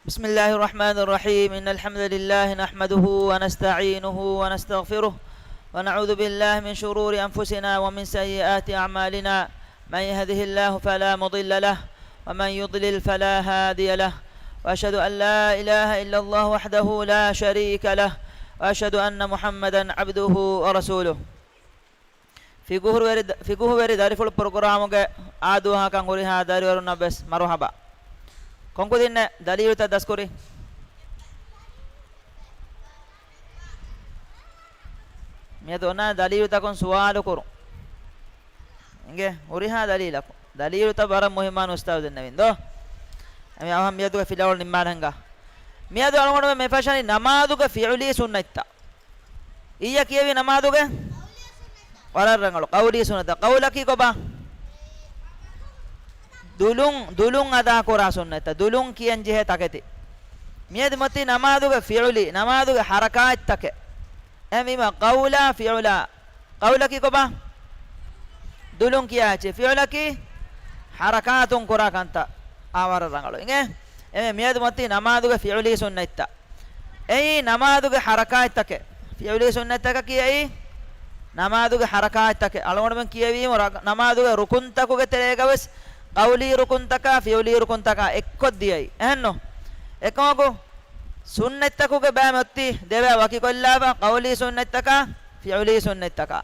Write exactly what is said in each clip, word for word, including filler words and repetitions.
بسم الله الرحمن الرحيم. إن الحمد لله نحمده ونستعينه ونستغفره، ونعوذ بالله من شرور أنفسنا ومن سيئات أعمالنا. من يهده الله فلا مضل له، ومن يضلل فلا هادي له، وأشهد أن لا إله إلا الله وحده لا شريك له، وأشهد أن محمدا عبده ورسوله. ފިޤުހުވެރި، ފިޤުހުވެރި ދަރިފުޅު ޕްރޮގްރާމުގެ އާދުވަހަކަށް ހުރިހާ ދަރިވަރުންނަށް ވެސް މަރުޙަބާ. ކޮންކުދިންނެއް ދަލީލުތައް ދަސްކުރީ؟ މިއަދު އޮންނާނެ ދަލީލުތަކުން ސުވާލު ކުރުން. އިނގޭ، ހުރިހާ ދަލީލަކުން. ދަލީލުތައް ވަރަށް މުހިއްމާނު އުސްތާޒު ދެންނެވިން ދޯ. އެމީ އަވަހަށް މިއަދުގެ ފިލަވަޅު ނިންމާލަން ހިނގާ. މިއަދު އަޅުގަނޑުމެން މި ފަށަނީ ނަމާދުގެ ފިޢުލީ ސުންނަތްތައް. އިއްޔަ ކިޔެވި ނަމާދުގެ ވަރަށް ރަނގަޅު. ޤައުލީ ސުންނަތަށް. ޤައުލަކީ ކޮބާ؟ ދުލުން، ދުލުން އަދާކުރާ ސުންނަތަށް. ދުލުން ކިޔަން ޖެހޭ ތަކެތި. މިއަދު މަތީ ނަމާދުގެ ފިޢުލީ، ނަމާދުގެ ޙަރަކާތްތަކެއް. އެހެންވީމަ ޤައުލާ ފިޢުލާ. ޤައުލަކީ ކޮބާ؟ ދުލުން ކިޔާ އެއްޗެއް. ފިޢުލަކީ ޙަރަކާތުން ކުރާ ކަންތައް. އާ، ވަރަށް ރަނގަޅު. އިނގޭ؟ އެމެ މިއަދު މަތީ ނަމާދުގެ ފިޢުލީ ސުންނަތްތައް. އެއީ ނަމާދުގެ ޙަރަކާތްތަކެއް. ފިޢުލީ ސުންނަތްތަކަކީ އެއީ ނަމާދުގެ ޙަރަކާތްތަކެއް. އަޅުގަނޑުމެން ކިޔެވީމު ރަ-، ނަމާދުގެ ރުކުންތަކުގެ ތެރޭގަ ވެސް ޤައުލީ ރުކުންތަކާ ފިޢުލީ ރުކުންތަކާ އެއްކޮށްދިޔައީ. އެހެންނު؟ އެކަމަކު ސުންނަތްތަކުގެ ބައި މަތީ ދެބައި ވަކިކޮށްލާފަ، ޤައުލީ ސުންނަތްތަކާ ފިޢުލީ ސުންނަތްތަކާ.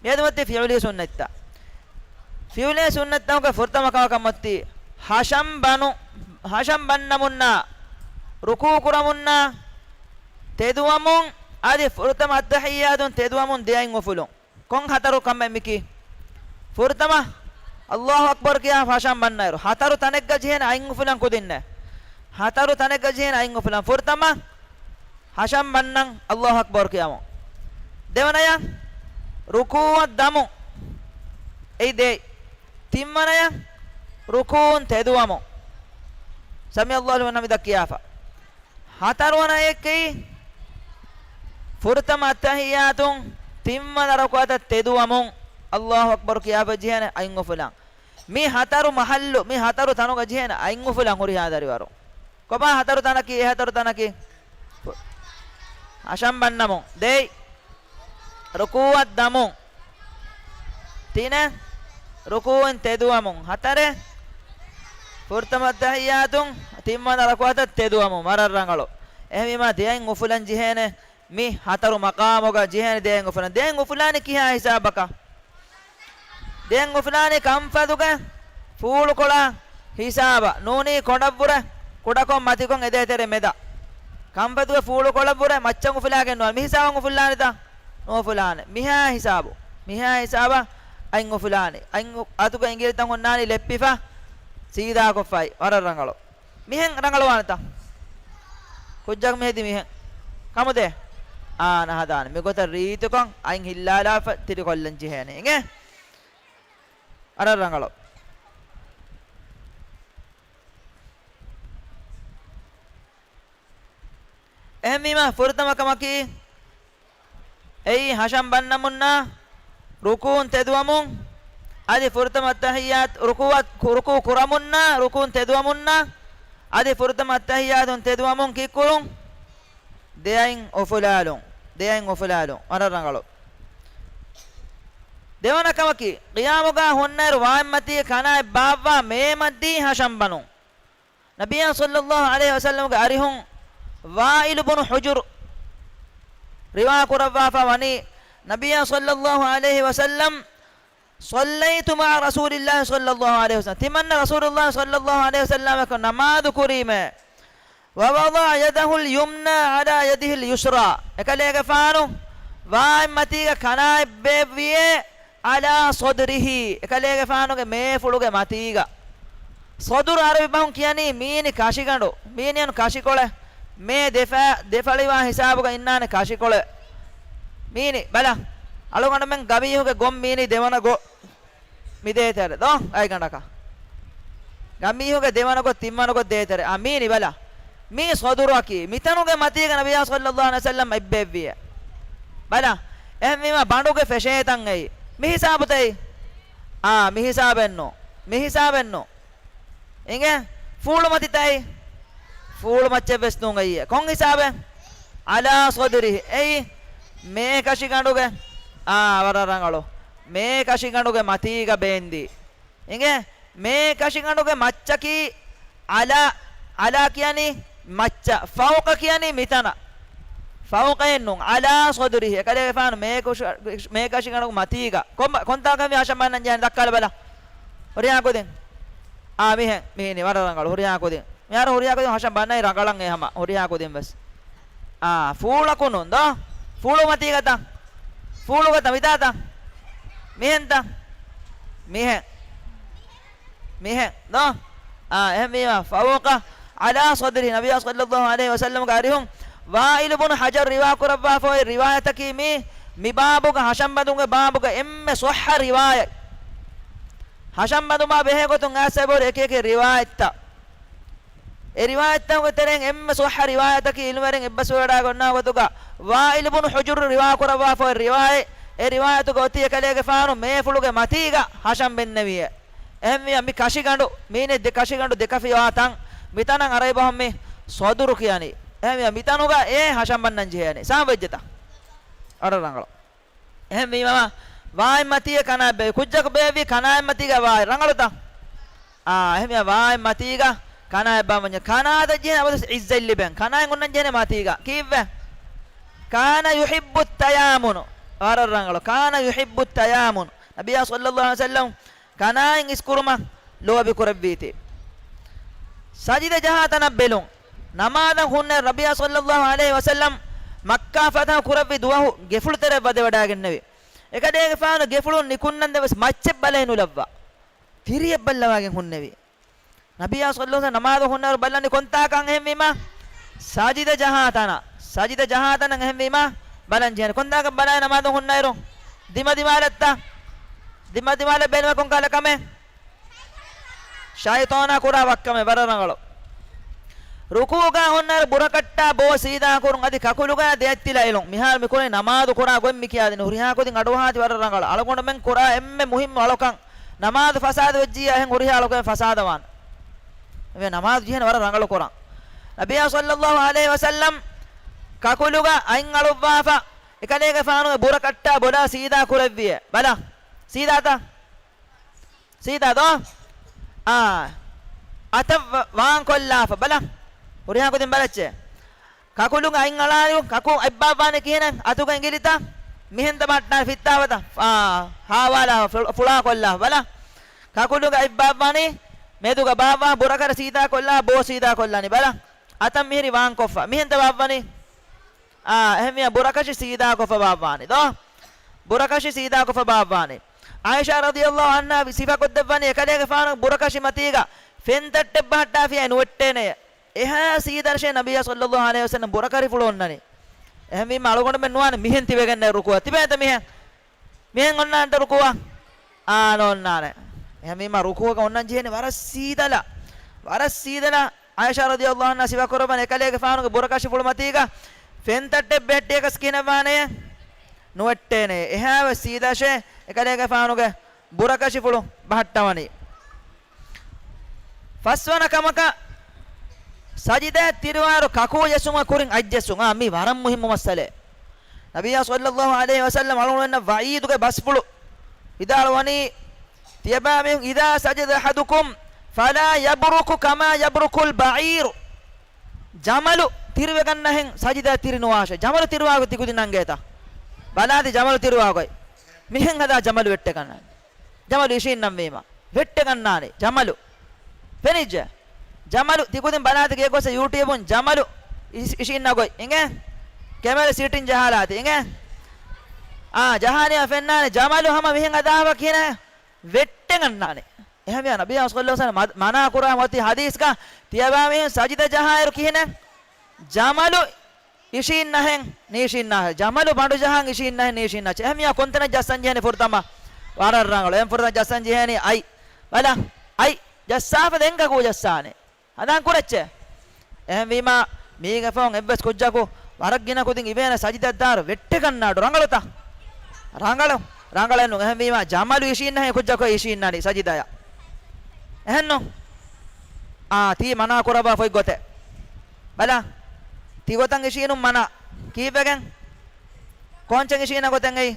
މިއަދު މަތީ ފިޢުލީ ސުންނަތްތައް. ފިޢުލީ ސުންނަތްތަކުގެ ފުރަތަމަ ކަމަކަށް މަތީ ހަށަން ބަނު، ހަށަން ބަންނަމުންނާ، ރުކޫ ކުރަމުންނާ، ތެދުވަމުން އަދި ފުރަތަމަ އައްތަޙިއްޔާތުން ތެދުވަމުން ދެއަތް އުފުލުން. ކޮން ހަތަރު ކަމެއް މިކީ؟ ފުރަތަމަ، އައްލާހު އަކްބަރު ކިޔާ ހަށަން ބަންނައިރު، ހަތަރު ތަނެއްގަ ޖެހޭނެ އަތް އުފުލަން ކުދިންނެއް. ހަތަރު ތަނެއްގަ ޖެހޭނެ އަތް އުފުލަން. ފުރަތަމަ، ހަށަން ބަންނަން އައްލާހު އަކްބަރު ކިޔަމުން. ދެވަނަޔަށް، ރުކޫއަށް ދަމުން. އެއީ ދޭއް. ތިންވަނަޔަށް، ރުކޫއުން ތެދުވަމުން. ސަމިޢަ އައްލާހު ލިމަން ޙަމިދަ ކިޔާފަ. ހަތަރުވަނަ އެއްކައި، ފުރަތަމަ އައްތަޙިއްޔާތުން ތިންވަނަ ރަކުޢަތަށް ތެދުވަމުން އައްލާހު އަކްބަރު ކިޔާފަ ޖެހޭނެ އަތް އުފުލަން. މި ހަތަރު މަޙައްލު، މި ހަތަރު ތަނުގަ ޖެހޭނެ އަތް އުފުލަން ހުރިހާ ދަރިވަރު. ކޮބާ ހަތަރު ތަނަކީ؟ އެ ހަތަރު ތަނަކީ ހަށަން ބަންނަމުން. ދެއް، ރުކޫއަށް ދަމުން. ތިނެއް، ރުކޫއިން ތެދުވަމުން. ހަތަރެއް، ފުރަތަމަ އައްތަޙިއްޔާތުން ތިންވަނަ ރަކުޢަތަށް ތެދުވަމުން. ވަރަށް ރަނގަޅު. އެހެންވީމާ ދެއަތް އުފުލަން ޖެހޭނެ މި ހަތަރު މަޤާމުގަ ޖެހޭނެ ދެއަތް އުފުލަން. ދެއަތް އުފުލާނީ ކިހާ ހިސާބަކަށް؟ ދެއަތް އުފުލާނީ ކަންފަތުގެ ފޫޅުކޮޅާ ހިސާބަށް. ނޫނީ ކޮނޑަށްވުރެ ކުޑަކޮށް މަތިކޮށް އެ ދޭތެރެ މެދަށް. ކަންފަތުގެ ފޫޅުކޮޅަށްވުރެ މައްޗަށް އުފުލާގެން ނުވާ. މި ހިސާބަށް އުފުލާނެތަ؟ ނުއުފުލާނެ. މިހާ ހިސާބު. މިހާ ހިސާބަށް އަތް އުފުލާނީ. އަތް އު-، އަތުގެ އިނގިލިތައް ހުންނާނީ ލެއްޕިފަ ސީދާކޮށްފައި. ވަރަށް ރަނގަޅު. މިހެން ރަނގަޅުވާނެތަ؟ ކުއްޖަކު މިހެދި މިހެން. ކަމުދޭ؟ އާނ ހަދާނެ. މިގޮތަށް ރީތިކޮށް އަތް ހިއްލާލާފަ ތިރިކޮށްލަން ޖެހޭނެ. އިނގޭ؟ ވަރަށް ރަނގަޅު. އެހެންވީމާ ފުރަތަމަ ކަމަކީ، އެއީ ހަށަން ބަންނަމުންނާ ރުކޫއުން ތެދުވަމުން، އަދި ފުރަތަމަ އައްތަޙިއްޔާތު، ރުކޫއަށް، ރުކޫ ކުރަމުންނާ، ރުކޫއުން ތެދުވަމުންނާ، އަދި ފުރަތަމަ އައްތަޙިއްޔާތުން ތެދުވަމުން ކީއްކުރުން؟ ދެއަތް އުފުލާލުން. ދެއަތް އުފުލާލުން. ވަރަށް ރަނގަޅު. ދެވަނަ ކަމަކީ، ޤިޔާމުގަ ހުންނައިރު ވާތްމަތީގެ ކަނާތް ބާއްވާ މޭމަތީ ހަށަން ބަނުން. ނަބިއްޔާ ޞައްލައްލާހު ޢަލައިހި ވަސައްލަމްގެ އަރިހުން ވާއިލު ބުނު ޙުޖުރު ރިވާ ކުރައްވާފަ ވަނީ، ނަބިއްޔާ ޞައްލައްލާހު ޢަލައިހި ވަސައްލަމް، "صليت مع رسول الله صلى الله عليه وسلم." ތިމަންނަ ރަސޫލުﷲ ޞައްލައްލާހު ޢަލައިހި ވަސައްލަމަކު ނަމާދު ކުރީމޭ. "ووضع يده اليمنى على يده اليسرى." އެކަލޭގެފާނު ވާތްމަތީގެ ކަނާތް ބޭއްވިޔޭ، "على صدره." އެކަލޭގެފާނުގެ މޭފުޅުގެ މަތީގަ. ޞަދުރު ޢަރަބި ބަހުން ކިޔަނީ މީނި ކަށިގަނޑު. މީނިއަން ކަށިކޮޅެއް. މޭ ދެފަ-، ދެފަޅިވާ ހިސާބުގަ އިންނާނެ ކަށިކޮޅެއް. މީނި ބަލަ. އަޅުގަނޑުމެން ގަބީހުގެ ގޮން މީނި ދެވަނަ ގޮ. މި ދޭތެރެ ދޯ އަތްގަނޑަކަށް. ގަބީހުގެ ދެވަނަ ގޮ، ތިންވަނަ ގޮ ދޭތެރެ. އާ، މީނި ބަލަ. މީ ޞަދުރަކީ. މިތަނުގެ މަތީގަ ނަބިއްޔާ ޞައްލައްލާހު ޢަލައިހި ވަސައްލަމް އެއްބެއްވިޔޭ. ބަލަ. އެހެންވީމަ ބަނޑުގެ ފެށޭތަން އެއީ. މި ހިސާބުތައް. އާ، މި ހިސާބެއްނު. މި ހިސާބެއްނު. އިނގޭ؟ ފޫޅުމަތިތައް. ފޫޅު މައްޗެއް ވެސް ނޫން އެއީ. ކޮން ހިސާބެއް؟ ޢަލާ ޞަދްރިހި. އެއީ މޭ ކަށިގަނޑުގެ، އާ، ވަރަށް ރަނގަޅު. މޭ ކަށިގަނޑުގެ މަތީގަ ބޭންދީ. އިނގޭ؟ މޭ ކަށިގަނޑުގެ މައްޗަކީ ޢަލާ، ޢަލާ ކިޔަނީ މައްޗަށް، ފައުޤަ ކިޔަނީ މިތަނަށް. ފައުޤައެއް ނޫން، ޢަލާ ޞަދްރިހި، އެކަލޭގެފާނު މޭ ކަށި، މޭ ކަށިގަނޑުގެ މަތީގަ. ކޮން، ކޮންތާކަށް މި ހަށަން ބަންނަން ޖެހޭނެ؟ ދައްކާލަބަލަ. ހުރިހާ ކުދިން. އާ، މިހެން، މިހިނީ ވަރަށް ރަނގަޅު. ހުރިހާ ކުދިން. މިހާރު ހުރިހާ ކުދިން ހަށަން ބަންނަނީ ރަނގަޅަށް އެ ހަމަ. ހުރިހާ ކުދިން ވެސް. އާ، ފޫޅަކު ނޫން ދޯ؟ ފޫޅު މަތީގަތަ؟ ފޫޅުގަތަ މިތާތަ؟ މިހެންތަ؟ މިހެން. މިހެން ދޯ؟ އާ، އެހެންވީމަ، ފައުޤަ ޢަލާ ޞަދްރި، ނަބިއްޔާ ޞައްލައްލާހު ޢަލައިހި ވަސައްލަމްގެ އަރިހުން. ވާއިލު ބުނު ޙަޖަރު ރިވާ ކުރައްވާފައި ރިވާޔަތަކީ މީ، މި ބާބުގަ، ހަށަންބަނދުންގެ ބާބުގަ އެންމެ ޞައްޙަ ރިވާޔަތް. ހަށަންބަނދުމާ ބެހޭ ގޮތުން އައިސް އެބަހުރި އެކި އެކި ރިވާޔަތްތައް. އެ ރިވާޔަތްތަކުގެ ތެރެއިން އެންމެ ޞައްޙަ ރިވާޔަތަކީ އިލްމުވެރިން އެއްބަސްވެވަޑައިގަންނަވާ ގޮތުގަ، ވާއިލު ބުނު ޙުޖުރު ރިވާ ކުރައްވާފައި ރިވާޔަތް. އެ ރިވާޔަތުގަ އޮތީ އެކަލޭގެފާނު މޭފުޅުގެ މަތީގަ ހަށަން ބެންނެވިއޭ. އެހެންވިޔަ މި ކަށިގަނޑު، މީނެ ދެ ކަށިގަނޑު ދެކަފިވާ ތަން، މިތަނަށް އަރަބި ބަހުން މި ޞަދުރު ކިޔަނީ. އެހެންވިޔަ މިތަނުގަ އެ ހަށަން ބަންނަން ޖެހޭނީ. ސާބައްޖެތަ؟ އަޑަށް ރަނގަޅު. އެހެންވީމަ، ވާއެއް މަތީގަ ކަނާއެއް ބޭ. ކުއްޖަކު ބޭއްވީ ކަނާއެއް މަތީގަ ވާއެއް. ރަނގަޅުތަ؟ އާ، އެހެންވީމަ ވާއެއް މަތީގަ ކަނާއެއް ބާއްވަންޏެ. ކަނާތައް ޖެހޭނެ އަބަދުވެސް ޢިއްޒަތް ލިބެން. ކަނާއެއް އޮންނަން ޖެހޭނެ މަތީގަ. ކީއްވެ؟ ކާނަ ޔުޙިއްބު ތަޔާމުނު. ވަރަށް ރަނގަޅު. ކާނަ ޔުޙިއްބު ތަޔާމުނު. ނަބިއްޔާ ޞައްލައްލާހު ޢަލައިހި ވަސައްލަމް ކަނާއިން އިސްކުރުމަށް ލޯބި ކުރެއްވީތީ. ސަޖިދަ ޖަހާ ތަނަށް ބެލުން. ނަމާދަށް ހުންނަ ނަބިއްޔާ ޞައްލައްލާހު ޢަލައިހި ވަސައްލަމް މައްކާ ފަތަޙު ކުރެއްވި ދުވަހު ގެފުޅު ތެރެއަށް ވަދެވަޑައިގެންނެވި. އެކަލޭގެފާނު ގެފުޅުން ނިކުންނަން ދެވެސް މައްޗެއް ބަލައެއް ނުލައްވާ. ތިރިއެއް ބައްލަވާގެން ހުންނެވި. ނަބިއްޔާ ޞައްލައްލާހު ޢަލައިހި ވަސައްލަމް ނަމާދު ހުންނައިރު ބަލަނީ ކޮންތާކަށް އެހެންވީމާ؟ ސަޖިދަ ޖަހާ ތަނަށް. ސަޖިދަ ޖަހާ ތަނަށް އެހެންވީމާ ބަލަން ޖެހޭނެ. ކޮންތާކަށް ބަލާ ނަމާދު ހުންނައިރު؟ ދިމަ ދިމާލަށްތަ؟ ދިމަ ދިމާލަށް ބެލުމަކުން ކަލަ ކަމެއް؟ ޝައިޠާނާ ކުރާ ވައްކަމެއް. ވަރަށް ރަނގަޅު. ރުކޫޢުގަ ހުންނައިރު ބުރަކަށްޓާ ބޯ ސީދާ ކުރުން އަދި ކަކުލުގަ ދެއަތްތިލައިލުން. މިހާރު މި ކުރަނީ ނަމާދު ކުރާ ގޮތް މި ކިޔާދިން. ހުރިހާ ކުދިން އަޑުއަހާތި ވަރަށް ރަނގަޅު. އަޅުގަނޑުމެން ކުރާ އެންމެ މުހިއްމު އަޅުކަން. ނަމާދު ފަސާދަ ވެއްޖިއްޔާ އެހެން ހުރިހާ އަޅުކަމެއް ފަސާދަވާނެ. އެ ނަމާދު ޖެހޭނެ ވަރަށް ރަނގަޅު ކުރަން. ނަބިއްޔާ ޞައްލައްލާހު ޢަލައިހި ވަސައްލަމް ކަކުލުގަ އަތް އަޅުއްވާފަ، އެކަލޭގެފާނުގެ ބުރަކަށްޓާ ބޮލާ ސީދާ ކުރެއްވިއޭ. ބަލަ. ސީދާތަ؟ ސީދާ ދޯ؟ އާ. އަތަށް ވާ-، ވާން ކޮށްލާފަ. ބަލަ. ހުރިހާ ކުދިން ބަލައްޗޭ. ކަކުލުގަ އަތް އަޅާލު، ކަކު އަތް ބާއްވާނީ ކިހިނެއް؟ އަތުގަ އިނގިލިތަ؟ މިހެން ދަބަހައްޓާ ފިއްތާފަތަ؟ އާ، ހާވާލާ ފު-، ފުޅާ ކޮށްލާ. ބަލަ. ކަކުލުގަ އަތް ބާއްވާނީ، މެދުގަ ބާއްވާ ބުރަކަށް ސީދާ ކޮށްލާ، ބޯ ސީދާ ކޮށްލާނީ. ބަލަ. އަތަށް މިހިރީ ވާން ކޮށްފަ. މިހެންތަ ބާއްވަނީ؟ އާ، އެހެންވިޔާ ބުރަކަށި ސީދާ ކޮށްފަ ބާއްވާނީ. ދޯ؟ ބުރަކަށި ސީދާ ކޮށްފަ ބާއްވާނީ. ޢާއިޝާ ރަޟިޔައްލާހު ޢަންހާ ސިފަކޮށްދެއްވަނީ އެކަލޭގެފާނު ބުރަކަށި މަތީގަ ފެންތައްޓެއް ބަހައްޓާފިޔާ ނުވެއްޓޭނެޔޭ. އެހާ ސީދަށޭ ނަބިއްޔާ ޞައްލައްލާހު ޢަލައިހި ވަސައްލަމް ބުރަކަށިފުޅު އޮންނަނީ. އެހެންވީމަ އަޅުގަނޑުމެން ނުވާނެ މިހެން ތިބެގެންނެ ރުކޫޢަށް. ތިބޭތަ މިހެން؟ މިހެން އޮންނާނެތަ ރުކޫޢަށް؟ އާ، ނޯންނާނެ. އެހެންވީމަ ރުކޫޢަކަށް އޮންނަން ޖެހޭނެ ވަރަށް ސީދަލަށް. ވަރަށް ސީދަލަށް. ޢާއިޝާ ރަޟިޔައްލާހު ޢަންހާ ސިފަކުރައްވަނީ އެކަލޭގެފާނުގެ ބުރަކަށިފުޅު މަތީގަ ފެންތައްޓެއް ބެހެއްޓިޔަކަސް ކިހިނެއްވާނެޔޭ؟ ނުވެއްޓޭނެ. އެހާވެސް ސީދަށޭ އެކަލޭގެފާނުގެ ބުރަކަށިފުޅު ބަހައްޓަވަނީ. ފަސްވަނަ ކަމަކަށް ސަޖިދައަށް ތިރިވާއިރު ކަކޫ ޖެއްސުމުގެ ކުރިން އަތް ޖެއްސުން. އާ، މީ ވަރަށް މުހިއްމު މައްސަލައެއް. ނަބިއްޔާ ޞައްލައްލާހު ޢަލައިހި ވަސައްލަމް އަޅުގަނޑުމެންނަށް ވަޢީދުގެ ބަސްފުޅު ވިދާޅުވަނީ، ތިޔަބައިމީހުން، إذا سجد أحدكم فلا يبرك كما يبرك البعير. ޖަމަލު ތިރިވެގަންނަހެން ސަޖިދައަށް ތިރިނުވާށޭ. ޖަމަލު ތިރިވާގޮތް ތިކުދިން ނަންގޭތަ؟ ބަލާތި ޖަމަލު ތިރިވާގޮތް. މިހެން ހަދާ ޖަމަލު ވެއްޓެކަންނާނެ. ޖަމަލު އިށީންނަންވީމަ. ވެއްޓެގަންނާނެ. ޖަމަލު. ފެނިއްޖެ؟ ޖަމަލު ތިކުދިން ބަލާތި ގޭގޮސް ޔޫޓިއުބުން ޖަމަލު އިސް-، އިށީންނަ ގޮތް. އިނގޭ؟ ކެމެރާ ސީޓިން ޖަހާލާތި. އިނގޭ؟ އާ، ޖަހާނީމަ ފެންނާނެ. ޖަމަލު ހަމަ މިހެން ހަދާފަ ކިހިނެއް؟ ވެއްޓެގަންނާނެ. އެހެންވިޔާ ނަބިއްޔާ ޞައްލައްލާހު ޢަލައިހި ވަސައްލަމް މަ-، މަނާ ކުރާ އޮތީ ޙަދީޘްގަ ތިޔަބައިމީހުން ސަޖިދަ ޖަހާއިރު ކިހިނެއް؟ ޖަމަލު އިށީންނަހެން ނީށީންނާށޭ. ޖަމަލު ބަނޑު ޖަހަން އިށީންނަހެން ނީށީންނާށޭ. އެހެންވިޔާ ކޮންތަނެއް ޖައްސަން ޖެހޭނީ ފުރަތަމަ؟ ވަރަށް ރަނގަޅު. އެހެން ފުރަތަމަ ޖައްސަން ޖެހޭނީ އަތް. ބަލަ، އަތް ޖައްސާފަ ދެން ކަކޫ ޖައްސާނެ. ހަނދާން ކުރައްޗޭ. އެހެންވީމާ، މީގެފަހުން އެއްވެސް ކުއްޖަކު ވަރަށް ގިނަ ކުދިން އިވޭނެ ސަޖިދައަށްދާއިރު ވެއްޓެގަންނާޑު. ރަނގަޅުތަ؟ ރަނގަޅު. ރަނގަޅެއްނު. އެހެންވީމާ، ޖަމަލު އިށީންނަހެން ކުއްޖަކު އިށީންނާނީ ސަޖިދައަށް. އެހެންނު؟ އާ، ތީ މަނާ ކުރައްވާ ފޮތް ގޮތެއް. ބަލަ، ތިގޮތަށް އިށީނުން މަނާ. ކީއްވެގެން؟ ކޯންޗެއް އިށީނަ ގޮތެއް އެއީ؟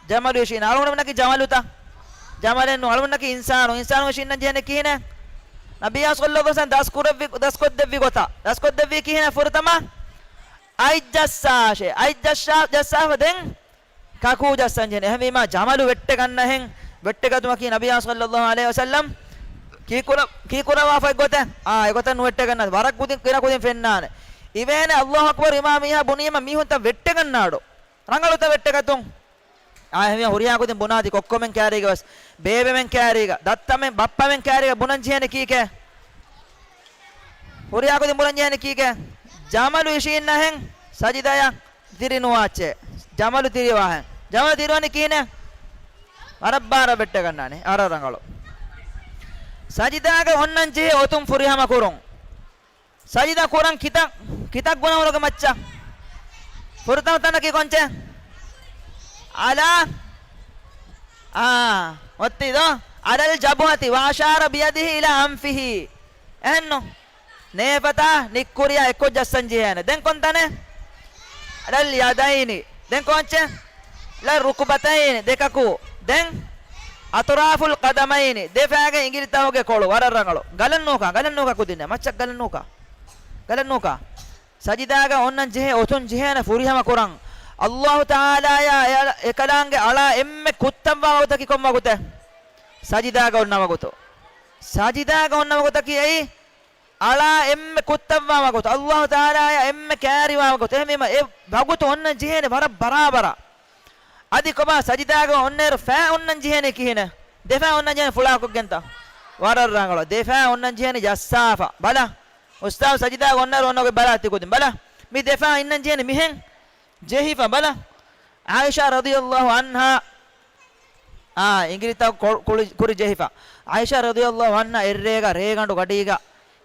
ޖަމަލު އިށީނަ. އަޅުގަނޑުމެންނަކީ ޖަމަލުތަ؟ ޖަމަލެއް ނޫން. އަޅުގަނޑުމެންނަކީ އިންސާނު. އިންސާނު އިށީނަން ޖެހޭނެ ކިހިނެއް؟ ނަބިއްޔާ ޞައްލައްލާހު ޢަލައިހި ވަސައްލަމަ ދަސްކުރެއްވި، ދަސްކޮށްދެއްވި ގޮތަށް. ދަސްކޮށްދެއްވީ ކިހިނެއް ފުރަތަމަ؟ އަތްޖައްސާށޭ. އަތްޖައްސާ، ޖައްސާފަ ދެން ކަކޫ ޖައްސަން ޖެހޭނެ. އެހެންވީމާ ޖަމަލު ވެއްޓެގަންނަހެން، ވެއްޓެގަތުމަކީ ނަބިއްޔާ ޞައްލައްލާހު ޢަލައިހި ވަސައްލަމް ކީކުރަ-، ކީކުރައްވާފަ އެއްގޮތެއް؟ އާ، އެގޮތަށް ނުވެއްޓެގަންނާ. ވަރަށް ކުދިން، ގިނަ ކުދިން ފެންނާނެ. އިވޭނެ އައްލާހު އަކްބަރު އިމާ މީހާ ބުނީމަ މީހުންތައް ވެއްޓެގަންނާޑޯ. ރަނގަޅުތަ ވެއްޓެގަތުން؟ އާ، އެހެންވީމާ ހުރިހާ ކުދިން ބުނާތި ކޮއްކޮމެން ކައިރީގަ ވެސް، ބޭބެމެން ކައިރީގަ، ދައްތަމެން، ބައްޕަމެން ކައިރީގަ ބުނަން ޖެހޭނެ ކީކޭ؟ ހުރިހާ ކުދިން ބުނަން ޖެހޭނެ ކީކޭ؟ ޖަމަލު އިށީންނަހެން ސަޖިދަޔަށް ތިރިނުވާއްޗޭ. ޖަމަލު ތިރިވާހެން. ޖަމަލު ތިރިވަނީ ކިހިނެއް؟ ވަރަށް ބާރަށް ވެއްޓެގަންނާނެ. ވަރަށް ރަނގަޅު. ސަޖިދާގަ އޮންނަން ޖެހޭ އޮތުން ފުރިހަމަ ކުރުން. ސަޖިދާ ކުރަން ކިތައް، ކިތައް ގުނަވަރުގެ މައްޗަށް؟ ފުރަތަމަ ތަނަކީ ކޮންޗެއް؟ އަލާ، އާ، އޮތީ ދޯ؟ އަލަލް ޖަބުހަތި ވަ އަޝާރަ ބިޔަދިހި އިލާ އަންފިހި. އެހެންނު؟ ނޭފަތާ ނިއްކުރިޔާ އެއްކޮށް ޖައްސަން ޖެހޭނެ. ދެން ކޮންތަނެއް؟ އަލަލް ޔަދައިނި. ދެން ކޯންޗެއް؟ އަލަލް ރުކުބަތައިނި. ދެކަކޫ. ދެން އަޠުރާފުލް ޤަދަމައިނި. ދެފާގެ އިނގިލިތަކުގެ ކޮޅު. ވަރަށް ރަނގަޅު. ގަލަން ނޫކާ، ގަލަން ނޫކާ ކުދިންނެއް. މައްޗަށް ގަލަން ނޫކާ. ގަލަން ނޫކާ. ސަޖިދާގަ އޮންނަން ޖެހޭ އޮތުން ޖެހޭނެ ފުރިހަމަ ކުރަން. އައްލާހު ތަޢާލާޔާ އެ-، އެކަލާނގެ އަޅާ އެންމެ ކުއްތަންވާ ވަގުތަކީ ކޮން ވަގުތެއް؟ ސަޖިދާގަ އޮންނަ ވަގުތު. ސަޖިދާގަ އޮންނަ ވަގުތަކީ އެއީ އަޅާ އެންމެ ކުއްތަންވާ ވަގުތު، އައްލާހު ތަޢާލާޔާ އެންމެ ކައިރިވާ ވަގުތު. އެހެންވީމަ އެ ވަގުތު އޮންނަން ޖެހޭނެ ވަރަށް ބަރާބަރަށް. އަދި ކޮބާ ސަޖިދާގަ އޮންނައިރު ފައި އޮންނަން ޖެހޭނެ ކިހިނެއް؟ ދެފައި އޮންނަން ޖެހޭނެ ފުޅާކޮށްގެންތަ؟ ވަރަށް ރަނގަޅު. ދެފައި އޮންނަން ޖެހޭނެ ޖައްސާފަ. ބަލަ. އުސްތާޛު ސަޖިދާގަ އޮންނައިރު އޮންނަ ގޮތް ބަލާ ތި ކުދިން. ބަލަ. މި ދެފައި އިންނަން ޖެހޭނެ މިހެން ޖެހިފަ. ބަލަ. ޢާއިޝާ ރަޟިޔައްލާހު ޢަންހާ، އާ، އިނގިލިތައް ކޮ-، ކުރި، ކުރި ޖެހިފަ. ޢާއިޝާ ރަޟިޔައްލާހު ޢަންހާ އެއްރޭގަ ރޭގަނޑު ގަޑީގަ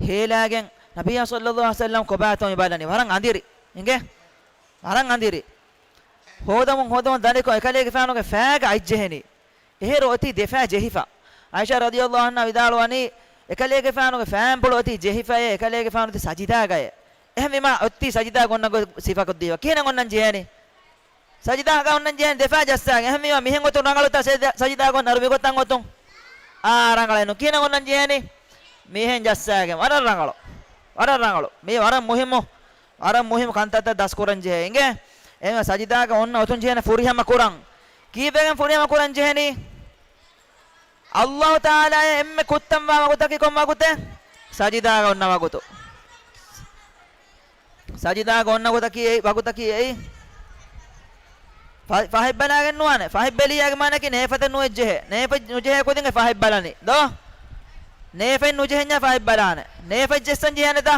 ހޭލާގެން ނަބިއްޔާ ޞައްލައްލާހު ޢަލައިހި ވަސައްލަމް ކޮބާތޯ މި ބަލަނީ. ވަރަށް އަނދިރި. އިނގޭ؟ ވަރަށް އަނދިރި. ހޯދަމުން ހޯދަމުން ދަނިކޮށް އެކަލޭގެފާނުގެ ފައިގަ އަތްޖެހެނީ. އެހެރު އޮތީ ދެފައި ޖެހިފަ. ޢާއިޝާ ރަޟިޔައްލާހު ޢަންހާ ވިދާޅުވަނީ، އެކަލޭގެފާނުގެ ފައިންޕުޅު އޮތީ ޖެހިފައޭ، އެކަލޭގެފާނު އޮތީ ސަޖިދާގައޭ. އެހެންވީމާ އޮތީ ސަޖިދާގަ އޮންނަ ގޮތް ސިފަކޮށްދީފަ. ކިހިނެއް އޮންނަން ޖެހޭނީ؟ ސަޖިދާގަ އޮންނަން ޖެހޭނީ ދެފައި ޖައްސާގެން. އެހެންވީމާ މިހެން އޮތުން ރަނގަޅުތަ ސަޖިދާ، ސަޖިދާގަ އޮންނައިރު މިގޮތަށް އޮތުން؟ އާ، ރަނގަޅެއް ނޫން. ކިހިނެއް އޮންނަން ޖެހޭނީ؟ މިހެން ޖައްސާގެން. ވަރަށް ރަނގަޅު. ވަރަށް ރަނގަޅު. މީ ވަރަށް މުހިއްމު، ވަރަށް މުހިއްމު ކަންތައްތައް ދަސްކުރަން ޖެހޭ. އިނގޭ؟ އެހެންވީމާ ސަޖިދާގަ އޮންނަ އޮތުން ޖެހޭނެ ފުރިހަމަ ކުރަން. ކީއްވެގެން ފުރިހަމަ ކުރަން ޖެހެނީ؟ އައްލާހު ތަޢާލާޔާ އެންމެ ކުއްތަންވާ ވަގުތަކީ ކޮން ވަގުތެއް؟ ސަޖިދާގަ އޮންނަ ވަގުތު. ސަޖިދާގަ އޮންނަ ގޮތަކީ އެއީ، ވަގުތަކީ އެއީ. ފަ-، ފަހެއް ބަލާގެން ނުވާނެ. ފަހެއް ބެލިޔާގެ މާނައަކީ ނޭފަތެއް ނުވެއްޖެހޭ. ނޭފަތް ނުޖެހޭ ކުދިން އެ ފަހެއް ބަލަނީ. ދޯ؟ ނޭފަތް ނުޖެހެންޏާ ފަހެއް ބަލާނެ. ނޭފަތް ޖެއްސަން ޖެހޭނެތަ؟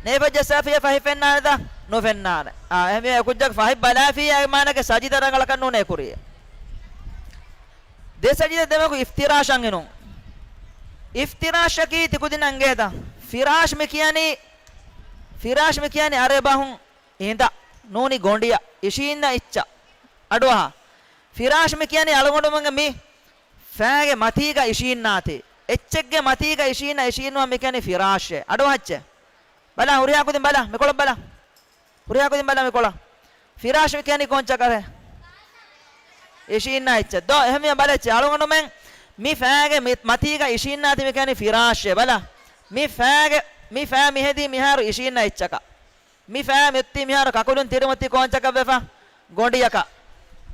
ނޭފަތް ޖައްސާފިޔާ ފަހެއް ފެންނާނެތަ؟ ނުފެންނާނެ. އާ، އެހެންވެ އެކުއްޖާގެ ފަހެއް ބަލާފިޔާގެ މާނައަކީ ސަޖިދަ ރަނގަޅަކަށް ނޫނޭ ކުރީ. ދެ ސަޖިދަ ދެމަގު އިފްތިރާޝަށް އިނުން. އިފްތިރާޝަކީ ތިކުދިން އަނގޭތަ؟ ފިރާޝް މި ކިޔަނީ، ފިރާޝް މި ކިޔަނީ އަރަބަހުން އިނދަ ނޫނީ ގޮނޑިއަށް އިށީންނަ އިއްޗަށް. އަޑުއަހާ. ފިރާޝް މި ކިޔަނީ އަޅުގަނޑުމެންގެ މި ފައިގެ މަތީގަ އިށީންނާތީ. އެއްޗެއްގެ މަތީގަ އިށީންނަ އިށީންނުވާ މި ކިޔަނީ ފިރާޝޭ. އަޑުއަހައްޗޭ. ބަލާ ހުރިހާ ކުދިން ބަލާ. މިކޮޅަށް ބަލާ. ހުރިހާ ކުދިން ބަލާ މިކޮޅަށް. ފިރާޝް މި ކިޔަނީ ކޯންޗަކަށޭ؟ އިށީންނާ އެއްޗެއް. ދޯ، އެހެންވީމަ ބަލައްޗޭ. އަޅުގަނޑުމެން މި ފައިގެ މި-، މަތީގަ އިށީންނާތީ މި ކިޔަނީ ފިރާޝޭ. ބަލާ. މި ފައިގެ، މި ފައި މިހެދީ މިހާރު އިށީންނަ އެއްޗަކަށް. މި ފައި މިއޮތީ މިހާރު ކަކުލުން ތިރިމަތީ ކޯންޗަކަށްވެފަ؟ ގޮނޑިއަކަށް.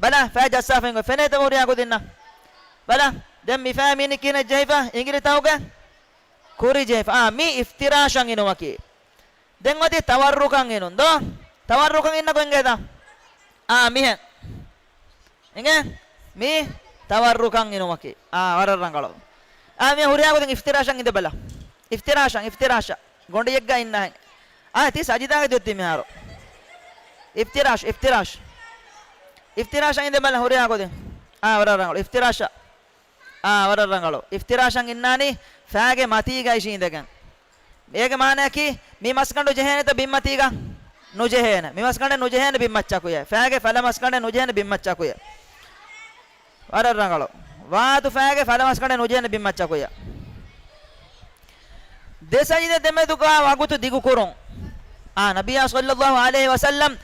ބަލާ، ފައި ޖައްސާފައިން ގޮތް. ފެނޭތަ ހުރިހާ ކުދިންނަށް؟ ބަލާ، ދެން މި ފައި މީނި ކިހިނެއް ޖެހިފަ؟ އިނގިލިތަކުގެ ކުރި ޖެހިފަ. އާ، މީ އިފްތިރާޝަށް އިނުމަކީ. ދެން އޮތީ ތަވައްރުކަށް އިނުން ދޯ؟ ތަވައްރުކަށް އިންނަ ގޮތް އިނގޭތަ؟ އާ، މިހެން. އިނގޭ؟ މީ ތަވައްރުކަށް އިނުމަކީ. އާ، ވަރަށް ރަނގަޅު. އާ، މި ހުރިހާ ގޮތުން އިފްތިރާޝަށް އިނދެ ބަލަ. އިފްތިރާޝަށް، އިފްތިރާޝަށް. ގޮނޑިއެއްގަ އިންނަހެން. އާ، ތީ ސަޖިދާގަ ދިޔޮތީ މިހާރު. އިފްތިރާޝް، އިފްތިރާޝް. އިފްތިރާޝަށް އިނދެ ބަލަ ހުރިހާ ގޮތުން. އާ، ވަރަށް ރަނގަޅު. އިފްތިރާޝަށް. އާ، ވަރަށް ރަނގަޅު. އިފްތިރާޝަށް އިންނާނީ ފައިގެ މަތީގަ އިށީނދެގެން. އޭގެ މާނައަކީ، މި މަސްގަނޑު ޖެހޭނެތަ ބިންމަތީގަ؟ ނުޖެހޭނެ. މި މަސްގަނޑެއް ނުޖެހޭނެ ބިންމައްޗަކުޔަ. ފައިގެ ފަލަ މަސްގަނޑެއް ނުޖެހޭނެ ބިންމައްޗަކުޔަ. ވަރަށް ރަނގަޅު. ވާދު ފައިގެ ފަލަ މަސްގަނޑެއް ނުޖެހޭނެ ބިންމައްޗަކުޔަ. ދެ ސަޖިދަ ދެމެދުގާ ވަގުތު ދިގުކުރުން. އާ، ނަބިއްޔާ ޞައްލައްލާހު ޢަލައިހި ވަސައްލަމް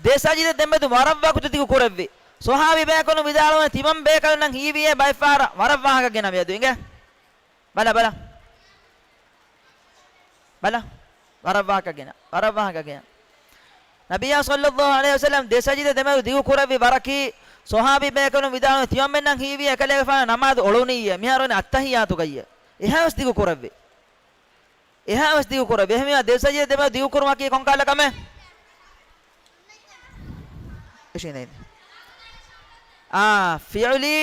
ދެ ސަޖިދަ ދެމެދު ވަރަށް ވަގުތު ދިގު ކުރެއްވި. ޞަޙާބީ ބޭކަލުން ވިދާޅުވަނީ ތިމަން ބޭކަލުންނަށް ހީވިއޭ ބައެއްފަހަރަށް ވަރަށް ވާހަކަ ގެނަ މިއަދު އިނގޭ. ބަލަ، ބަލަ. ބަލަ. ވަރަށް ވާހަކަ ގެނަ. ވަރަށް ވާހަކަ ގެނަ. ނަބިއްޔާ ޞައްލައްލާހު ޢަލައިހި ވަސައްލަމް ދެ ސަޖިދަ ދެމެދު ދިގު ކުރެއްވި ވަރަކީ، ޞަޙާބީ ބޭކަލުން ވިދާޅުވަނީ ތިމަންމެންނަށް ހީވިއޭ އެކަލޭގެފާނު ނަމާދު އޮޅުނިއްޔޭ. މިހާރު އައްތަޙިއްޔާތުގައްޔޭ. އެހާވެސް ދިގު ކުރެއްވި. އެހާވެސް ދިގު ކުރެއްވި. އެހެންވީމާ ދެ ސަޖިދަ ދެމެދު ދިގު ކުރުމަކީ ކޮން ކަހަލަ ކަމެއް؟ އިށީނދެ. އާ، ފިޢުލީ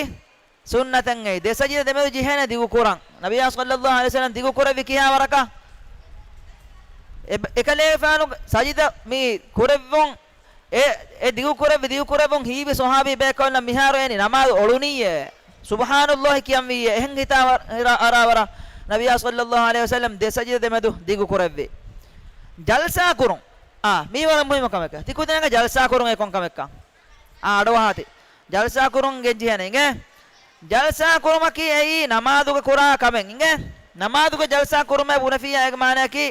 ސުންނަތެއް އެއީ. ދެ ސަޖިދަ ދެމެދު ޖެހޭނެ ދިގު ކުރަން. ނަބިއްޔާ ޞައްލައްލާހު ޢަލައިހި ވަސައްލަމް ދިގު ކުރެއްވި ކިހާ ވަރަކަށް؟ އެ، އެކަލޭގެފާނު ސަޖިދަ މި ކުރެއްވުން، އެ، އެ ދިގު ކުރެއްވި، ދިގު ކުރެއްވުން ހީވި ޞަޙާބީ ބޭކަލުންނަށް މިހާރު އޭނި ނަމާދު އޮޅުނިއްޔޭ. ސުބްޙާނައްލާހި ކިޔަންވިއްޔޭ. އެހެން ހިތާ ވަ-، އަރާ، އަރާވަރަށް ނަބިއްޔާ ޞައްލައްލާހު ޢަލައިހި ވަސައްލަމް ދެ ސަޖިދަ ދެމެދު ދިގު ކުރެއްވި. ޖަލްސާ ކުރުން. އާ، މީ ވަރަށް މުހިއްމު ކަމެކޭ. ތި ކުދިންނަށް ޖަލްސާ ކުރުން އެ ކޮން ކަމެއްކަން؟ އާ، އަޑުއަހާތި. ޖަލްސާ ކުރުން ގެންޖެހޭނެ އިނގޭ. ޖަލްސާ ކުރުމަކީ އެއީ ނަމާދުގަ ކުރާ ކަމެއް އިނގޭ. ނަމާދުގަ ޖަލްސާ ކުރުމޭ ބުނެފިއްޔާ އޭގެ މާނައަކީ،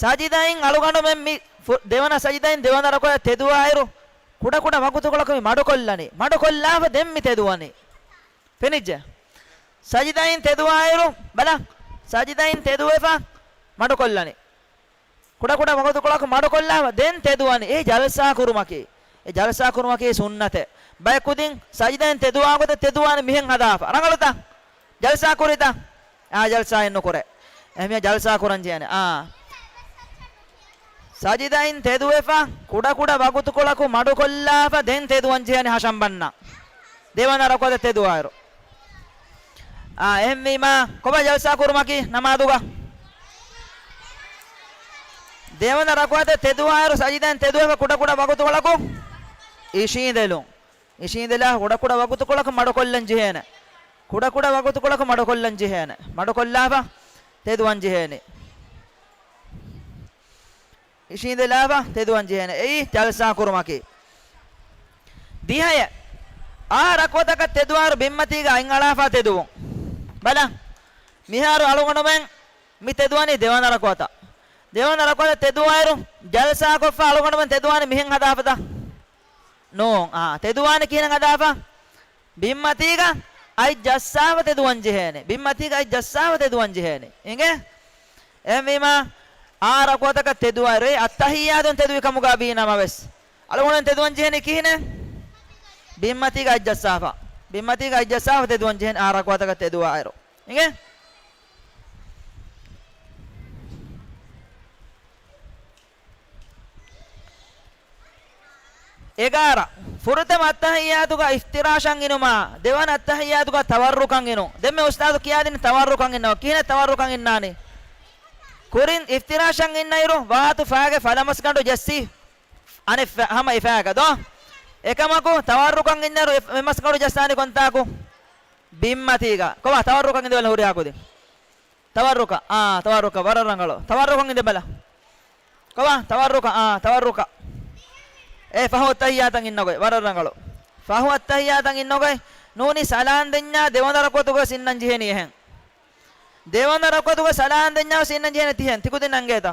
ސަޖިދައިން އަޅުގަނޑުމެން މި ފު-، ދެވަނަ ސަޖިދައިން ދެވަނަ ރަކުޢަތަށް ތެދުވާއިރު، ކުޑަކުޑަ ވަގުތުކޮޅަކު މި މަޑުކޮށްލަނީ. މަޑުކޮށްލާފަ ދެން މި ތެދުވަނީ. ފެނިއްޖެ؟ ސަޖިދައިން ތެދުވާއިރު، ބަލަ، ސަޖިދައިން ތެދުވެފަ މަޑުކޮށްލަނީ. ކުޑަކުޑަ ވަގުތުކޮޅަކު މަޑުކޮށްލާފަ ދެން ތެދުވަނީ. އެ ޖަލްސާ ކުރުމަކީ. އެ ޖަލްސާ ކުރުމަކީ ސުންނަތެއް. ބައެއް ކުދިން ސަޖިދައިން ތެދުވާ ގޮތަށް ތެދުވާނީ މިހެން ހަދާފަ. ރަނގަޅުތަ؟ ޖަލްސާ ކުރިތަ؟ އާ، ޖަލްސާއެއް ނުކުރޭ. އެހެންވީމާ ޖަލްސާ ކުރަން ޖެހޭނެ. އާ. ސަޖިދައިން ތެދުވެފަ، ކުޑަކުޑަ ވަގުތުކޮޅަކު މަޑުކޮށްލާފަ ދެން ތެދުވަން ޖެހޭނެ ހަށަންބަންނަ. ދެވަނަ ރަކުޢަތަށް ތެދުވާއިރު. އާ، އެހެންވީމާ، ކޮބާ ޖަލްސާ ކުރުމަކީ ނަމާދުގަ؟ ދެވަނަ ރަކުޢަތަށް ތެދުވާއިރު ސަޖިދައިން ތެދުވެފަ ކުޑަކުޑަ ވަގުތުކޮޅަކު އިށީނދެލުން. އިށީނދެލާ ކުޑަކުޑަ ވަގުތުކޮޅަކު މަޑުކޮށްލަން ޖެހޭނެ. ކުޑަކުޑަ ވަގުތުކޮޅަކު މަޑުކޮށްލަން ޖެހޭނެ. މަޑުކޮށްލާފަ ތެދުވަން ޖެހޭނެ. އިށީނދެލާފަ ތެދުވަން ޖެހޭނެ. އެއީ ޖަލްސާ ކުރުމަކީ. ދިހައެއް، އާ ރަކުޢަތަކަށް ތެދުވާއިރު ބިންމަތީގަ އަތްއަޅާފަ ތެދުވުން. ބަލަ، މިހާރު އަޅުގަނޑުމެން މި ތެދުވަނީ ދެވަނަ ރަކުޢަތަށް. ދެވަނަ ރަކުޢަތަށް ތެދުވާއިރު ޖަލްސާކޮށްފަ އަޅުގަނޑުމެން ތެދުވާނީ މިހެން ހަދާފަތަ؟ ނޫން. އާ، ތެދުވާނީ ކިހިނެއް ހަދާފަ؟ ބިންމަތީގަ އަތް ޖައްސާފަ ތެދުވަން ޖެހޭނެ. ބިންމަތީގަ އަތް ޖައްސާފަ ތެދުވަން ޖެހޭނެ. އިނގޭ؟ އެހެންވީމާ، އާ ރަކުޢަތަކަށް ތެދުވާއިރު، އެ އައްތަޙިއްޔާތުން ތެދުވި ކަމުގަ ވީ ނަމަވެސް، އަޅުގަނޑު ތެދުވަން ޖެހޭނީ ކިހިނެއް؟ ބިންމަތީގަ އަތް ޖައްސާފަ. ބިންމަތީގަ އަތް ޖައްސާފަ ތެދުވަން ޖެހޭނެ އާ ރަކުޢަތަކަށް ތެދުވާއިރު. އިނގޭ؟ އެގާރަ، ފުރަތަމަ އައްތަޙިއްޔާތުގަ އިފްތިރާޝަށް އިނުމާ، ދެވަނަ އައްތަޙިއްޔާތުގަ ތަވައްރުކަށް އިނުން. ދެންމެ އުސްތާޛު ކިޔާދިން ތަވައްރުކަށް އިންނަވާ. ކިހިނެއް ތަވައްރުކަށް އިންނާނީ؟ ކުރިން އިފްތިރާޝަށް އިންނައިރު، ވާތު ފައިގެ ފަލަމަސްގަނޑު ޖެއްސި އަނެއް ފަ-، ހަމަ އެފައިގަ ދޯ؟ އެކަމަކު، ތަވައްރުކަށް އިންނައިރު އެ-، އެ މަސްގަނޑު ޖައްސާނީ ކޮންތާކު؟ ބިންމަތީގަ. ކޮބާ ތަވައްރުކަށް އިނދެބަލަ ހުރިހާ ކުދިން؟ ތަވައްރުކަށް. އާ، ތަވައްރުކަށް. ވަރަށް ރަނގަޅު. ތަވައްރުކަށް އިނދެބަލަ. ކޮބާ؟ ތަވައްރުކަށް. އާ، ތަވައްރުކަށް. އޭ ފަހު އައްތަޙިއްޔާތަށް އިންނަގޮތް. ވަރަށް ރަނގަޅު. ފަހު އައްތަޙިއްޔާތަށް އިންނަގޮތް. ނޫނީ ސަލާން ދެންޏާ ދެވަނަ ރަކުޢަތުގަ ވެސް އިންނަން ޖެހޭނީ އެހެން. ދެވަނަ ރަކުޢަތުގަ ސަލާން ދެންޏާ ވެސް އިންނަން ޖެހޭނީ ތިހެން. ތިކުދިން އަނގޭތަ؟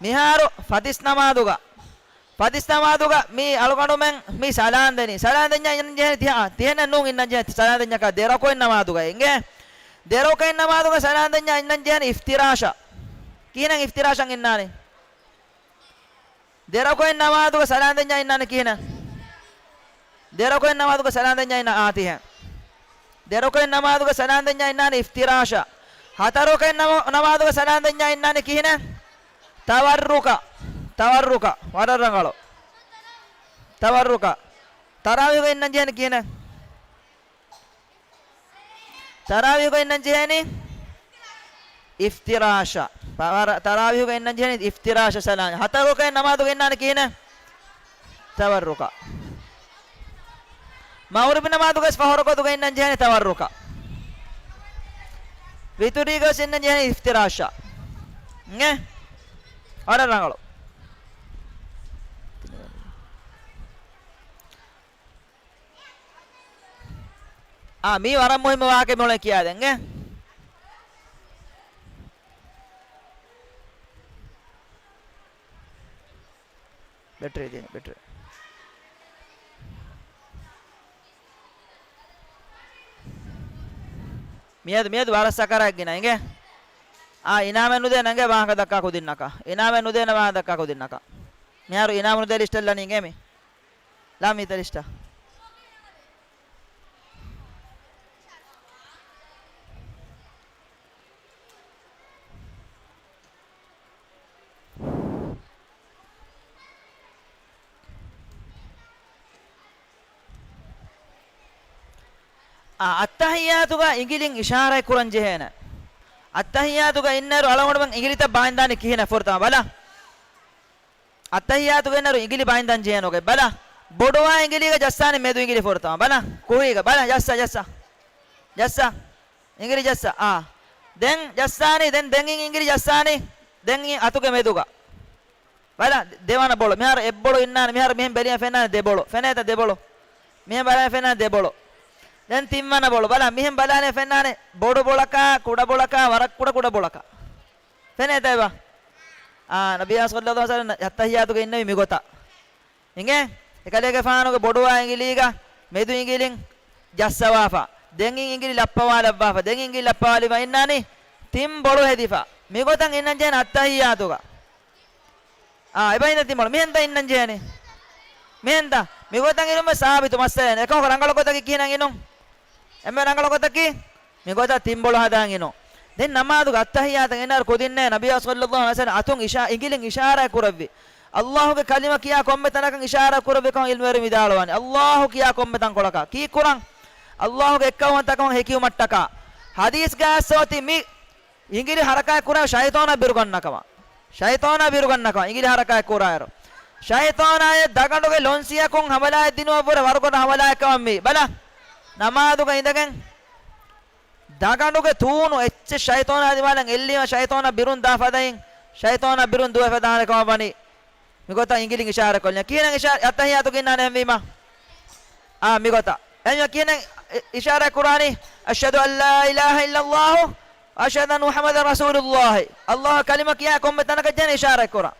މިހާރު ފަތިސް ނަމާދުގަ، ފަތިސް ނަމާދުގަ މީ އަޅުގަނޑުމެން މީ ސަލާން ދެނީ. ސަލާން ދެންޏާ އިންނަން ޖެހޭނީ ތިހާ، ތިހެން ނޫން އިންނަން ޖެހޭނީ. ސަލާން ދެންޏަކާ ދެ ރަކުޢަތް ނަމާދުގަ އިނގޭ. ދެ ރަކުޢަތް ނަމާދުގަ ސަލާން ދެންޏާ އިންނަން ޖެހޭނީ އިފްތިރާޝަށް. ކިހިނެއް އިފްތިރާޝަށް އިންނާނީ؟ ދެ ރަކުޢަތް ނަމާދުގަ ސަލާން ދެންޏާ އިންނާނީ ކިހިނެއް؟ ދެ ރަކުޢަތް ނަމާދުގަ ސަލާން ދެންޏާ އިންނާ އާ ތިހެން. ދެ ރަކުޢަތް ނަމާދުގަ ސަލާން ދެންޏާ އިންނާނީ އިފްތިރާޝަށް. ހަތަރު ރަކުޢަތް ނަމާ-، ނަމާދުގަ ސަލާން ދެންޏާ އިންނާނީ ކިހިނެއް؟ ތަވައްރުކަށް. ތަވައްރުކަށް. ވަރަށް ރަނގަޅު. ތަވައްރުކަށް. ތަރާވީހުގަ އިންނަން ޖެހޭނީ ކިހިނެއް؟ ތަރާވީހުގަ އިންނަން ޖެހޭނީ އިފްތިރާޝަށް. ތަރާވީހުގަ އިންނަން ޖެހޭނީ އިފްތިރާޝަށް ސަލާން. ހަތަރު ރަކުޢަތް ނަމާދުގަ އިންނާނީ ކިހިނެއް؟ ތަވައްރުކަށް. މަޣްރިބު ނަމާދުގަ ވެސް ފަހު ރަކުޢަތުގަ އިންނަން ޖެހޭނީ ތަވައްރުކަށް. ވިތުރީގަ ވެސް އިންނަން ޖެހޭނީ އިފްތިރާޝަށް. އިނގޭ؟ ވަރަށް ރަނގަޅު. އާ، މީ ވަރަށް މުހިއްމު ވާހަކަ މިއުޅެނީ ކިޔާދޭން. ބެޓްރީ ދީން، ބެޓްރީ. މިއަދު، މިއަދު ވަރަށް ސަކަރާތް ގިނަ އިނގޭ. އާ، އިނާމެއް ނުދޭ ނަނގޭ ވާހަކަ ދައްކާ ކުދިންނަކަށް. އިނާމެއް ނުދޭނެ ވާހަކަ ދައްކާ ކުދިންނަކަށް. މިހާރު އިނާމެއް ނުދޭ ލިސްޓެއް ލަނީ އިނގޭ މި. ލާ މީތަ ލިސްޓަށް. އާ، އައްތަހިއްޔާތުގަ އިނގިލިން އިޝާރާތް ކުރަން ޖެހޭނެ. އައްތަހިއްޔާތުގަ އިންނައިރު އަޅުގަނޑުމެން އިނގިލިތައް ބާއިންދާނީ ކިހިނެއް ފުރަތަމަ ބަލަ. އައްތަހިއްޔާތުގަ އިންނައިރު އިނގިލި ބާއިންދާން ޖެހޭނެ ބަލަ. ބޮޑުވާ އިނގިލީގަ ޖައްސާނީ މެދު އިނގިލި ފުރަތަމަ ބަލަ. ކުރީގަ ބަލަ، ޖައްސާ، ޖައްސާ. ޖައްސާ. އިނގިލި ޖައްސާ. އާ. ދެން ޖައްސާނީ، ދެން، ދެން އިނގިލި ޖައްސާނީ. ދެން އި އަތުގެ މެދުގަ. ބަލަ، ދެވަނަ ބޮޅު. މިހާރު އެއްބޮޅު އިންނާނެ. މިހާރު މިހެން ބެލިޔަ ފެންނާނެ ދެބޮޅު. ފެނޭތަ ދެބޮޅު؟ މިހެން ބަލާ ފެންނާނެ ދެބޮޅު. ދެން ތިންވަނަ ބޮޅު. ބަލަ، މިހެން ބަލާނެ ފެންނާނެ ބޮޑު ބޮޅަކާ، ކުޑަ ބޮޅަކާ، ވަރަށް ކުޑަ ކުޑަ ބޮޅަކާ. ފެނޭތަ އެބަ؟ އާ، ނަބިއްޔާ ޞައްލައްލާހު ޢަލައިހި ވަސައްލަމް އައްތަހިއްޔާތުގަ އިންނެވި މިގޮތަށް. އިނގޭ؟ އެކަލޭގެފާނުގެ ބޮޑުވާ އިނގިލީގަ މެދު އިނގިލިން ޖައްސަވާފަ. ދެން އިނގިލި ލައްޕަވާލައްވާފަ. ދެން އިނގިލި ލައްޕަވާލި އިންނާނީ ތިން ބޮޅު ހެދިފަ. މިގޮތަށް އިންނަން ޖެހޭނެ އައްތަހިއްޔާތުގަ. އާ، އެބަ އިންނަ ތިން ބޮޅު. މިހެންތަ އިންނަން ޖެހޭނީ؟ މިހެންތަ؟ މިގޮތަށް އިނުމެއް ސާބިތު މައްސަލައެއް. އެކަމަކު ރަނގަޅު ގޮތަކީ ކިހިނެއް އިނުން؟ އެންމެ ރަނގަޅު ގޮތަކީ މިގޮތަށް ތިން ބޮޅު ހަދާން އިނުން. ދެން ނަމާދުގެ އައްތަހިއްޔާތަށް އިންނައިރު ކުދިންނޭ ނަބިއްޔާ ޞައްލައްލާހު ޢަލައިހި ވަސައްލަމް އަތުން އިޝާ-، އިނގިލިން އިޝާރާތް ކުރެއްވި. އައްލާހުގެ ކަލިމަ ކިޔާ ކޮންމެ ތަނަކަށް އިޝާރާތް ކުރެއްވި ކަމަށް ޢިލްމުވެރިން ވިދާޅުވާނެ. އައްލާހު ކިޔާ ކޮންމެ ތަންކޮޅަކަށް. ކީއްކުރަން؟ އައްލާހުގެ އެއްކައުވަންތަކަމަށް ހެކިވުމަށްޓަކާ. ޙަދީޘްގައި އޮތީ މި އިނގިލި ޙަރަކާތް ކުރާ ޝައިޠާނާ ބިރުގަންނަ ކަމަށް. ޝައިޠާނާ ބިރުގަންނަ ކަމަށް އިނގިލި ޙަރަކާތް ކުރާއިރު. ޝައިޠާނާއަށް ދަގަނޑުގެ ލޮންސިޔަކުން ޙަމަލާއެއް ދިނުމަށްވުރެ ވަރުގަދަ ޙަމަލާއެއް ކަމަށް މީ. ބަލަ، ނަމާދުގަ އިނދެގެން ދަގަނޑުގެ ތޫނު އެއްޗެއް ޝައިޠާނާ ދިމާލަށް އެއްލީމަ ޝައިޠާނާ ބިރުން ދާ ފަދައިން، ޝައިޠާނާ ބިރުން ދުވެފަ ދާނެ ކަމަށް ވަނީ. މިގޮތަށް އިނގިލިން އިޝާރާތް ކޮށްލި. ކިހިނެއް އިޝާ-، އައްތަހިއްޔާތުގަ އިންނާނެ އެހެންވީމަ؟ އާ، މިގޮތަށް. އެހެންވީމަ ކިހިނެއް އި-، އިޝާރާތް ކުރާނީ؟ أشهد أن لا إله إلا الله وأشهد أن محمدا رسول الله. އައްލާހު ކަލިމަ ކިޔާ ކޮންމެ ތަނަކަށް ޖެހޭނެ އިޝާރާތް ކުރާ.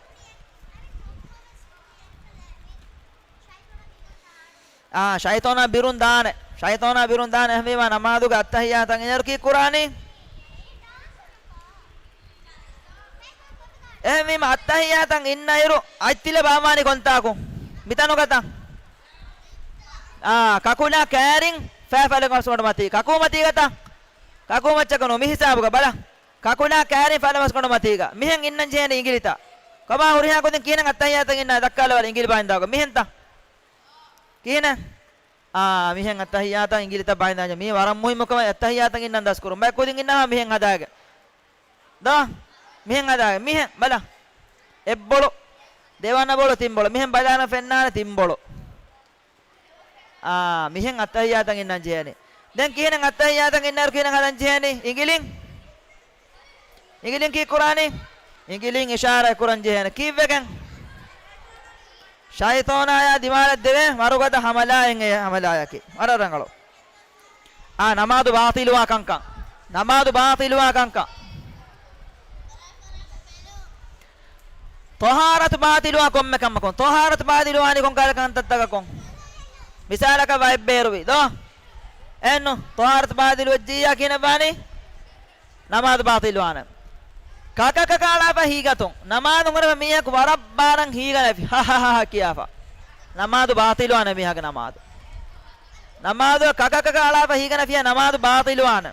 އާ، ޝައިޠާނާ ބިރުން ދާނެ. ޝައިޠާނާ ބިރުން ދާނެ. އެހެންވީމަ ނަމާދުގެ އައްތަހިއްޔާތަށް އިންނައިރު ކީއްކުރާނީ؟ އެހެންވީމަ އައްތަހިއްޔާތަށް އިންނައިރު އަތްތިލަ ބާއްވާނީ ކޮންތާކު؟ މިތަނުގަތަ؟ އާ، ކަކުލާ ކައިރިން ފައި ފަލަނގަސްގަނޑު މަތީ. ކަކޫ މަތީގަތަ؟ ކަކޫ މައްޗަކު ނޫން. މި ހިސާބުގަ ބަލަ. ކަކުލާ ކައިރިން ފަލަނގަސްގަނޑު މަތީގަ. މިހެން އިންނަން ޖެހޭނެ އިނގިލިތައް. ކޮބާ ހުރިހާ ކުދިން ކިހިނެއް އައްތަހިއްޔާތަށް އިންނާ ދައްކާލަވާލި އިނގިލި ބާއިންދާގަ. މިހެންތަ؟ ކިހިނެއް؟ އާ، މިހެން އައްތަހިއްޔާތަށް އިނގިލިތައް ބާއިންދާން ޖެހޭ. މީ ވަރަށް މުހިއްމު ކަމެއް. އައްތަހިއްޔާތަށް އިންނަން ދަސްކުރުން. ބައެއް ކުދިން އިންނަހާ މިހެން ހަދާގެން. ދޯ؟ މިހެން ހަދާގެން. މިހެން ބަލަ. އެއްބޮޅު. ދެވަނަ ބޮޅު ތިން ބޮޅު. މިހެން ބަލާނަ ފެންނާނެ ތިން ބޮޅު. އާ، މިހެން އައްތަހިއްޔާތަށް އިންނަން ޖެހޭނެ. ދެން ކިހިނެއް އައްތަހިއްޔާތަށް އިންނައިރު ކިހިނެއް ހަދަން ޖެހޭނީ؟ އިނގިލިން. އިނގިލިން ކީއްކުރާނީ؟ އިނގިލިން އިޝާރާތް ކުރަން ޖެހޭނެ. ކީއްވެގެން؟ ޝައިޠާނާޔާ ދިމާލަށް ދެވޭ ވަރުގަދަ ހަމަލާއެއް އެ ހަމަލާޔަކީ. ވަރަށް ރަނގަޅު. އާ، ނަމާދު ބާޠިލުވާ ކަންކަން. ނަމާދު ބާޠިލުވާ ކަންކަން. ޠަހާރަތު ބާޠިލުވާ ކޮންމެ ކަމަކުން. ޠަހާރަތު ބާޠިލުވާނީ ކޮންކަހަލަ ކަންތައްތަކަކުން؟ މިސާލަކަށް ވައެއް ބޭރުވި. ދޯ؟ އެއްނު. ޠަހާރަތު ބާޠިލުވެއްޖިއްޔާ ކިހިނެއްވާނީ؟ ނަމާދު ބާޠިލުވާނެ. ކަކަކަކަ އަޅާފަ ހީގަތުން. ނަމާދު ހުރެފަ މީހަކު ވަރަށް ބާރަށް ހީގަނެފި. ހަހަހަހަ ކިޔާފަ. ނަމާދު ބާޠިލުވާނެ މީހާގެ ނަމާދު. ނަމާދު ކަކަކަކަ އަޅާފަ ހީގަނެފިޔާ ނަމާދު ބާޠިލުވާނެ.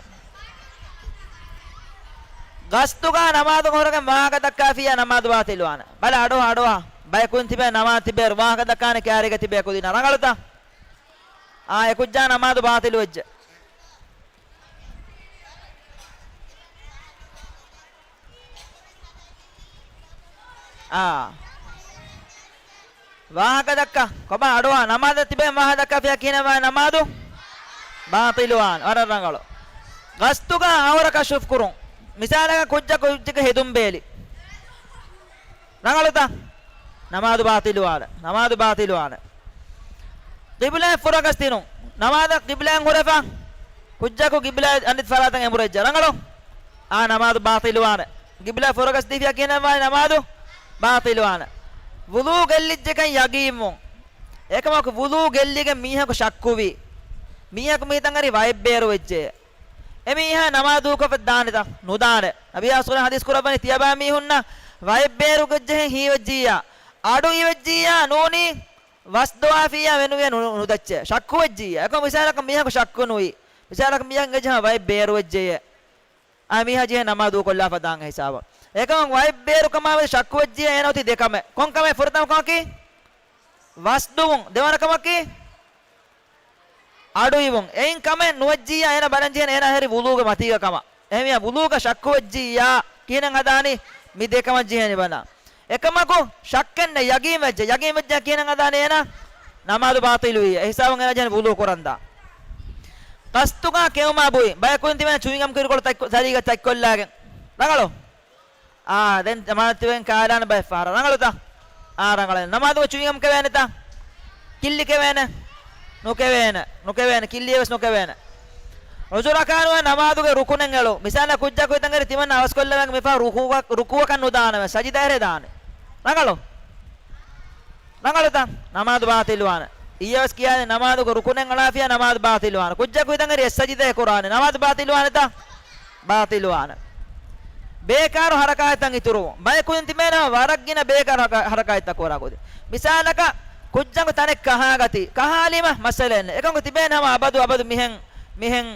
ގަސްތުގަ ނަމާދު ހުރެގެން ވާހަކަ ދައްކާފިޔާ ނަމާދު ބާޠިލުވާނެ. ބަލަ އަޑުއަހާ އަޑުއަހާ. ބަޔަކު ތިބޭ ނަމާދު ތިބޭ ވާހަކަ ދައްކާނެ ކާރީގަ ތިބޭ ކުދިންނަށް. ރަނގަޅުތަ؟ އާ، އެކުއްޖާ ނަމާދު ބާޠިލުވެއްޖެ. އާ. ވާހަކަ ދައްކާ. ކޮބާ އަޑުއަހާ ނަމާދަށް ތިބޭ ވާހަކަ ދައްކާފިޔާ ކިހިނެއްވާ ނަމާދު؟ ބާޠިލުވާނެ. ވަރަށް ރަނގަޅު. ގަސްތުގަ އަހުރަ ކަޝްފު ކުރުން. މިސާލަކަށް ކުއްޖަކު ކުއްޖެއްގެ ހެދުން ބޭލި. ރަނގަޅުތަ؟ ނަމާދު ބާޠިލުވާނެ. ނަމާދު ބާޠިލުވާނެ. ޤިބްލާއަށް ފުރަގަސް ދިނުން. ނަމާދަށް ޤިބްލާއަށް ހުރެފަ. ކުއްޖަކު ޤިބްލާ އަނެއް ފަރާތަށް އެނބުރިއްޖެ. ރަނގަޅު؟ އާ، ނަމާދު ބާޠިލުވާނެ. ޤިބްލާ ފުރަގަސް ދީފިޔާ ކިހިނެއްވާނީ ނަމާދު؟ ބާޠިލުވާނެ. ވުޟޫ ގެއްލިއްޖެކަން ޔަގީންވުން. އެކަމަކު ވުޟޫ ގެއްލިގެން މީހަކު ޝައްކުވީ. މީހަކު މިހިތަށް އަރި ވައެއް ބޭރު ވެއްޖެ. އެމީހާ ނަމާދު ވުޟޫކޮށް ދާނެތަ؟ ނުދާނެ. ނަބިއްޔާ ޞައްލަﷲ ޢަލައިހި ވަސައްލަމަ ޙަދީޘް ކުރައްވަނީ ތިޔަބައިމީހުންނަށް ވައެއް ބޭރު ވެއްޖެހެން ހީވެއްޖިއްޔާ، އަޑު އިވެއްޖިއްޔާ ނޫނީ ވަސްދޮވާފިއްޔާ ވެނުވިޔާ ނު-، ނުދައްޗޭ. ޝައްކު ވެއްޖިއްޔާ. އެކަމަ މިސާލަކަށް މީހަކު ޝައްކު ނުވި. މިސާލަކަށް މީހަކަށް އެނގެޖެހެން ވައެއް ބޭރު ވެއްޖެޔޭ. އާ، މީހާ ޖެހޭ ނަމާދު ކޮށްލާފަ ދާން ހިސާބަށް. އެކަމަކު ވައެއް ބޭރު ކަމާ ވެސް ޝައްކު ވެއްޖިއްޔާ އޭނަ އޮތީ ދެ ކަމެއް. ކޮން ކަމެއް؟ ފުރަތަމަ ކަމަކީ ވަސްދުވުން. ދެވަނަ ކަމަކީ އަޑުއިވުން. އެއިން ކަމެއް ނުވެއްޖިއްޔާ އޭނަ ބަލަން ޖެހޭނެ އޭނާ ހެރި ވުޟޫގެ މަތީގަ ކަމަށް. އެހެންވިއްޔާ ވުޟޫގަ ޝައްކު ވެއްޖިއްޔާ ކިހިނެއް ހަދާނީ؟ މި ދެ ކަމަށް ޖެހޭނީ ބަލަން. އެކަމަކު ޝައްކެއް ނެތް، ޔަގީން ވެއްޖެ. ޔަގީން ވެއްޖެ ކިހިނެއް ހަދާނީ އޭނަ؟ ނަމާދު ބާޠިލުވިއްޔާ. އެ ހިސާބުން އޭނަ ޖެހޭނީ ވުޟޫ ކުރަން ދާން. ޤަޞްދުގަ ކެއުމާ ބުއި. ބަޔަކު ތިބޭނެ ޗުއިންގަމް ކުރިކޮޅު ތަތް-، ތަރީގަ ތަތްކޮށްލާގެން. ރަނގަޅު. އާ، ދެން ޖަމާޢަތް ތިބެން ކާލާނެ ބައެއް ފަހަރަށް. ރަނގަޅުތަ؟ އާ، ރަނގަޅަށް. ނަމާދުގަ ޗުއިންގަމް ކެވޭނެތަ؟ ކިއްލި ކެވޭނެ؟ ނުކެވޭނެ. ނުކެވޭނެ. ކިއްލިއެއް ވެސް ނުކެވޭނެ. ޢުޛުރަކާ ނުވެ ނަމާދުގެ ރުކުނެއް އެޅު. މިސާލަށް ކުއްޖަކު ހިތަށް އެރި ތިމަންނަ އަވަސްކޮށްލަވަން މިފަހަރު ރުކޫޢަކަށް، ރުކޫޢަކަށް ނުދާނަމޭ. ސަޖިދައަށް ދާނެ. ރަނގަޅު؟ ރަނގަޅުތަ؟ ނަމާދު ބާޠިލުވާނެ. އިއްޔެ ވެސް ކިޔާލި ނަމާދުގެ ރުކުނެއް އަޅާފިޔާ ނަމާދު ބާޠިލުވާނެ. ކުއްޖަކު ހިތަށް އެރި އެއް ސަޖިދައެއް ކުރާނެ. ނަމާދު ބާޠިލުވާނެތަ؟ ބާޠިލުވާނެ. ބޭކާރު ޙަރަކާތްތައް އިތުރުވުން. ބަޔަކު ތިބޭނަމަ ވަރަށް ގިނަ ބޭކާރު ޙަރަކާ-، ޙަރަކާތްތައް ކުރާ ގޮތެއް. މިސާލަކަށް ކުއްޖަކު ތަނެއް ކަހާގަތީ. ކަހާލީމަ މައްސަލައެއް ނެތް. އެކަމަކު ތިބޭނަމަ އަބަދު އަބަދު މިހެން، މިހެން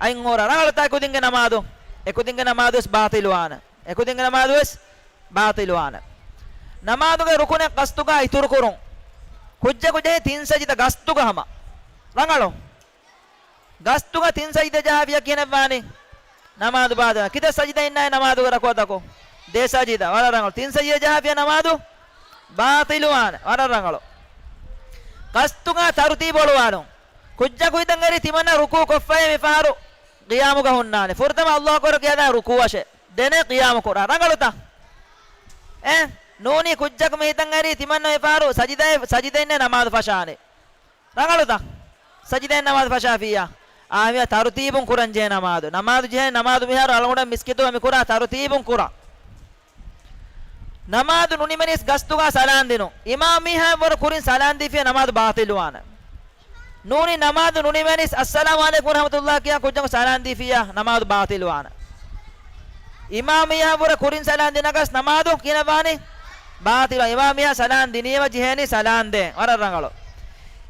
އަތް އުނގަން. ރަނގަޅުތާ އެކުދިންގެ ނަމާދު؟ އެކުދިންގެ ނަމާދު ވެސް ބާޠިލުވާނެ. އެކުދިންގެ ނަމާދު ވެސް ބާޠިލުވާނެ. ނަމާދުގެ ރުކުނެއް ޤަޞްދުގަ އިތުރުކުރުން. ކުއްޖަކު ޖެހޭ ތިން ސަޖިދަ ޤަޞްދުގަ ހަމަ. ރަނގަޅު. ޤަޞްދުގަ ތިން ސަޖިދަ ޖަހާފިޔާ ކިހިނެއްވާނީ؟ ނަމާދު ބާޠިލު. ކިތައް ސަޖިދައިންނާއި ނަމާދުގެ ރަކުޢަތަކު؟ ދެ ސަޖިދަ. ވަރަށް ރަނގަޅު. ތިން ސަޖިދަ ޖަހާފިޔާ ނަމާދު ބާޠިލުވާނެ. ވަރަށް ރަނގަޅު. ޤަޞްދުގަ ތަރުތީބު އޮޅުވާލުން. ކުއްޖަކު ހިތަށް އެރި ތިމަންނަ ރުކޫޢު ކޮށްފައި މިފަހަރު ޤިޔާމުގަ ހުންނާނެ. ފުރަތަމަ ﷲ އަކްބަރު ކިޔާދާ ރުކޫޢަށޭ. ދެނެ ޤިޔާމު ކުރާ. ރަނގަޅުތަ؟ އެ ނޫނީ ކުއްޖަކު މި ހިތަށް އެރީ ތިމަންނަ މިފަހަރު ސަޖިދައެއް، ސަޖިދައިންނޭ ނަމާދު ފަށާނެ. ރަނގަޅުތަ؟ ސަޖިދައިން ނަމާދު ފަށާފިއްޔާ. އާ، މި ތަރުތީބުން ކުރަން ޖެހޭ ނަމާދު. ނަމާދު ޖެހޭ ނަމާދު މިހާރު އަޅުގަނޑު މިސްކިތުގަ މި ކުރާ ތަރުތީބުން ކުރާ. ނަމާދު ނުނިމެނީސް ގަސްތުގަ ސަލާން ދިނުން. އިމާމް މީހާ ވަރަށް ކުރިން ސަލާން ދީފިޔާ ނަމާދު ބާޠިލުވާނެ. ނޫނީ ނަމާދު ނުނިމެނީސް އައްސަލާމު ޢަލައިކުމް ވަރަޙްމަތުﷲ ކިޔާ ކުއްޖަކު ސަލާން ދީފިޔާ ނަމާދު ބާޠިލުވާނެ. އިމާމް މީހާ ވަރަށް ކުރިން ސަލާން ދިނަ ގަސް ނަމާދު ކިހިނެއްވާނީ؟ ބާޠިލު. އިމާމް މީހާ ސަލާން ދިނީމަ ޖެހޭނީ ސަލާން ދޭން. ވަރަށް ރަނގަޅު.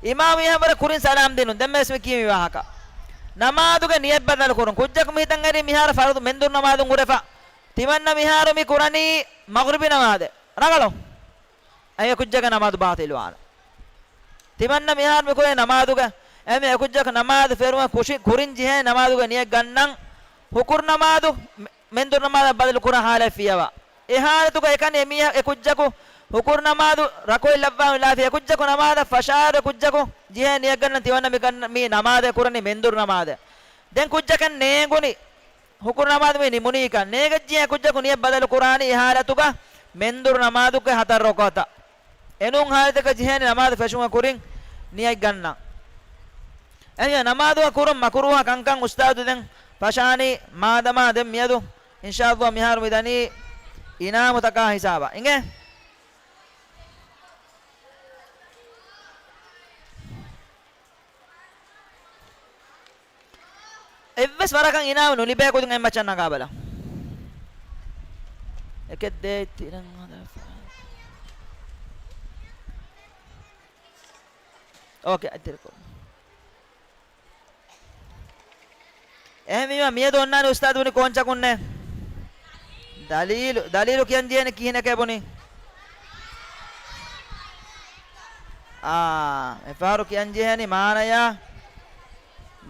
އިމާމް މީހާ ވަރަށް ކުރިން ސަލާން ދިނުން. ދެން ވެސް މި ކީ މި ވާހަކަ. ނަމާދުގެ ނިޔަތް ބަދަލު ކުރުން. ކުއްޖަކު މި ހިތަށް އެރީ މިހާރު ފަރުޟު މެންދުރު ނަމާދުން ހުރެފަ. ތިމަންނަ މިހާރު މި ކުރަނީ މަޣްރިބި ނަމާދެއް. ރަނގަޅު. އެ ކުއްޖަކަށް ނަމާދު ބާޠިލުވާނެ. ތިމަންނަ މިހާރު މި ކުރޭ ނަމާދުގަ، އެ މި އެ ކުއްޖަކަށް ނަމާދު ފެރުމަށް ކުށި، ކުރިން ޖެހޭ ނަމާދުގެ ނިޔަތް ގަންނަން، ހުކުރު ނަމާދު، މެ-، މެންދުރު ނަމާދަށް ބަދަލު ކުރާ ހާލަތް ފިޔަވާ. އެ ހާލަތުގަ އެކަނި އެ މީހަކު، އެ ކުއްޖަކު ހުކުރު ނަމާދު ރަކުޢަތް ލައްވާ ލާފި، އެ ކުއްޖަކު ނަމާދަށް ފަށާއިރު އެ ކުއްޖަކު ޖެހޭ ނިޔަތް ގަންނަން ތިމަންނަ މި ގަންނަ-، މި ނަމާދެއް ކުރަނީ މެންދުރު ނަމާދެއް. ދެން ކުއްޖަކަށް ނޭނގުނީ ހުކުރު ނަމާދު މި ނިމުނީކަން ނޭނގެއްޖެ އެ ކުއްޖަކު ނިޔަތް ބަދަލު ކުރާނީ އެ ހާލަތުގަ މެންދުރު ނަމާދުގެ ހަތަރު ރަކުޢަތަށް. އެނޫން ހާލަތަކަށް ޖެހޭނީ ނަމާދު ފެށުމުގެ ކުރިން ނިޔަތް ގަންނަން. އެހެން ނަމާދުގަ ކުރުން މަކުރޫހަ ކަންކަން އުސްތާޛު ދެން ފަށާނީ މާދަމާ ދެން މިއަދު އިންޝާﷲ މިހާރު މި ދަނީ އިނާމުތަކާ ހިސާބަށް. އިނގޭ؟ އެއްވެސް ވަރަކަށް އިނާމު ނުލިބޭ ކުދިން އެއްމައްޗަށް ނަގާބަލަ. އެކެއް ދޭއް ތިނެއް ހަތަރެއް ފަހަށް. އޯކޭ، އަތްތިރިކޮށް. އެހެންވީމަ މިއަދު އޮންނާނީ އުސްތާޛު ބުނި ކޯންޗަކުންނޭ؟ ދަލީލު، ދަލީލު ކިޔަން ޖެހޭނީ ކިހިނެކޭ ބުނީ؟ އާ، އެފަހަރު ކިޔަން ޖެހޭނީ މާނަޔާ،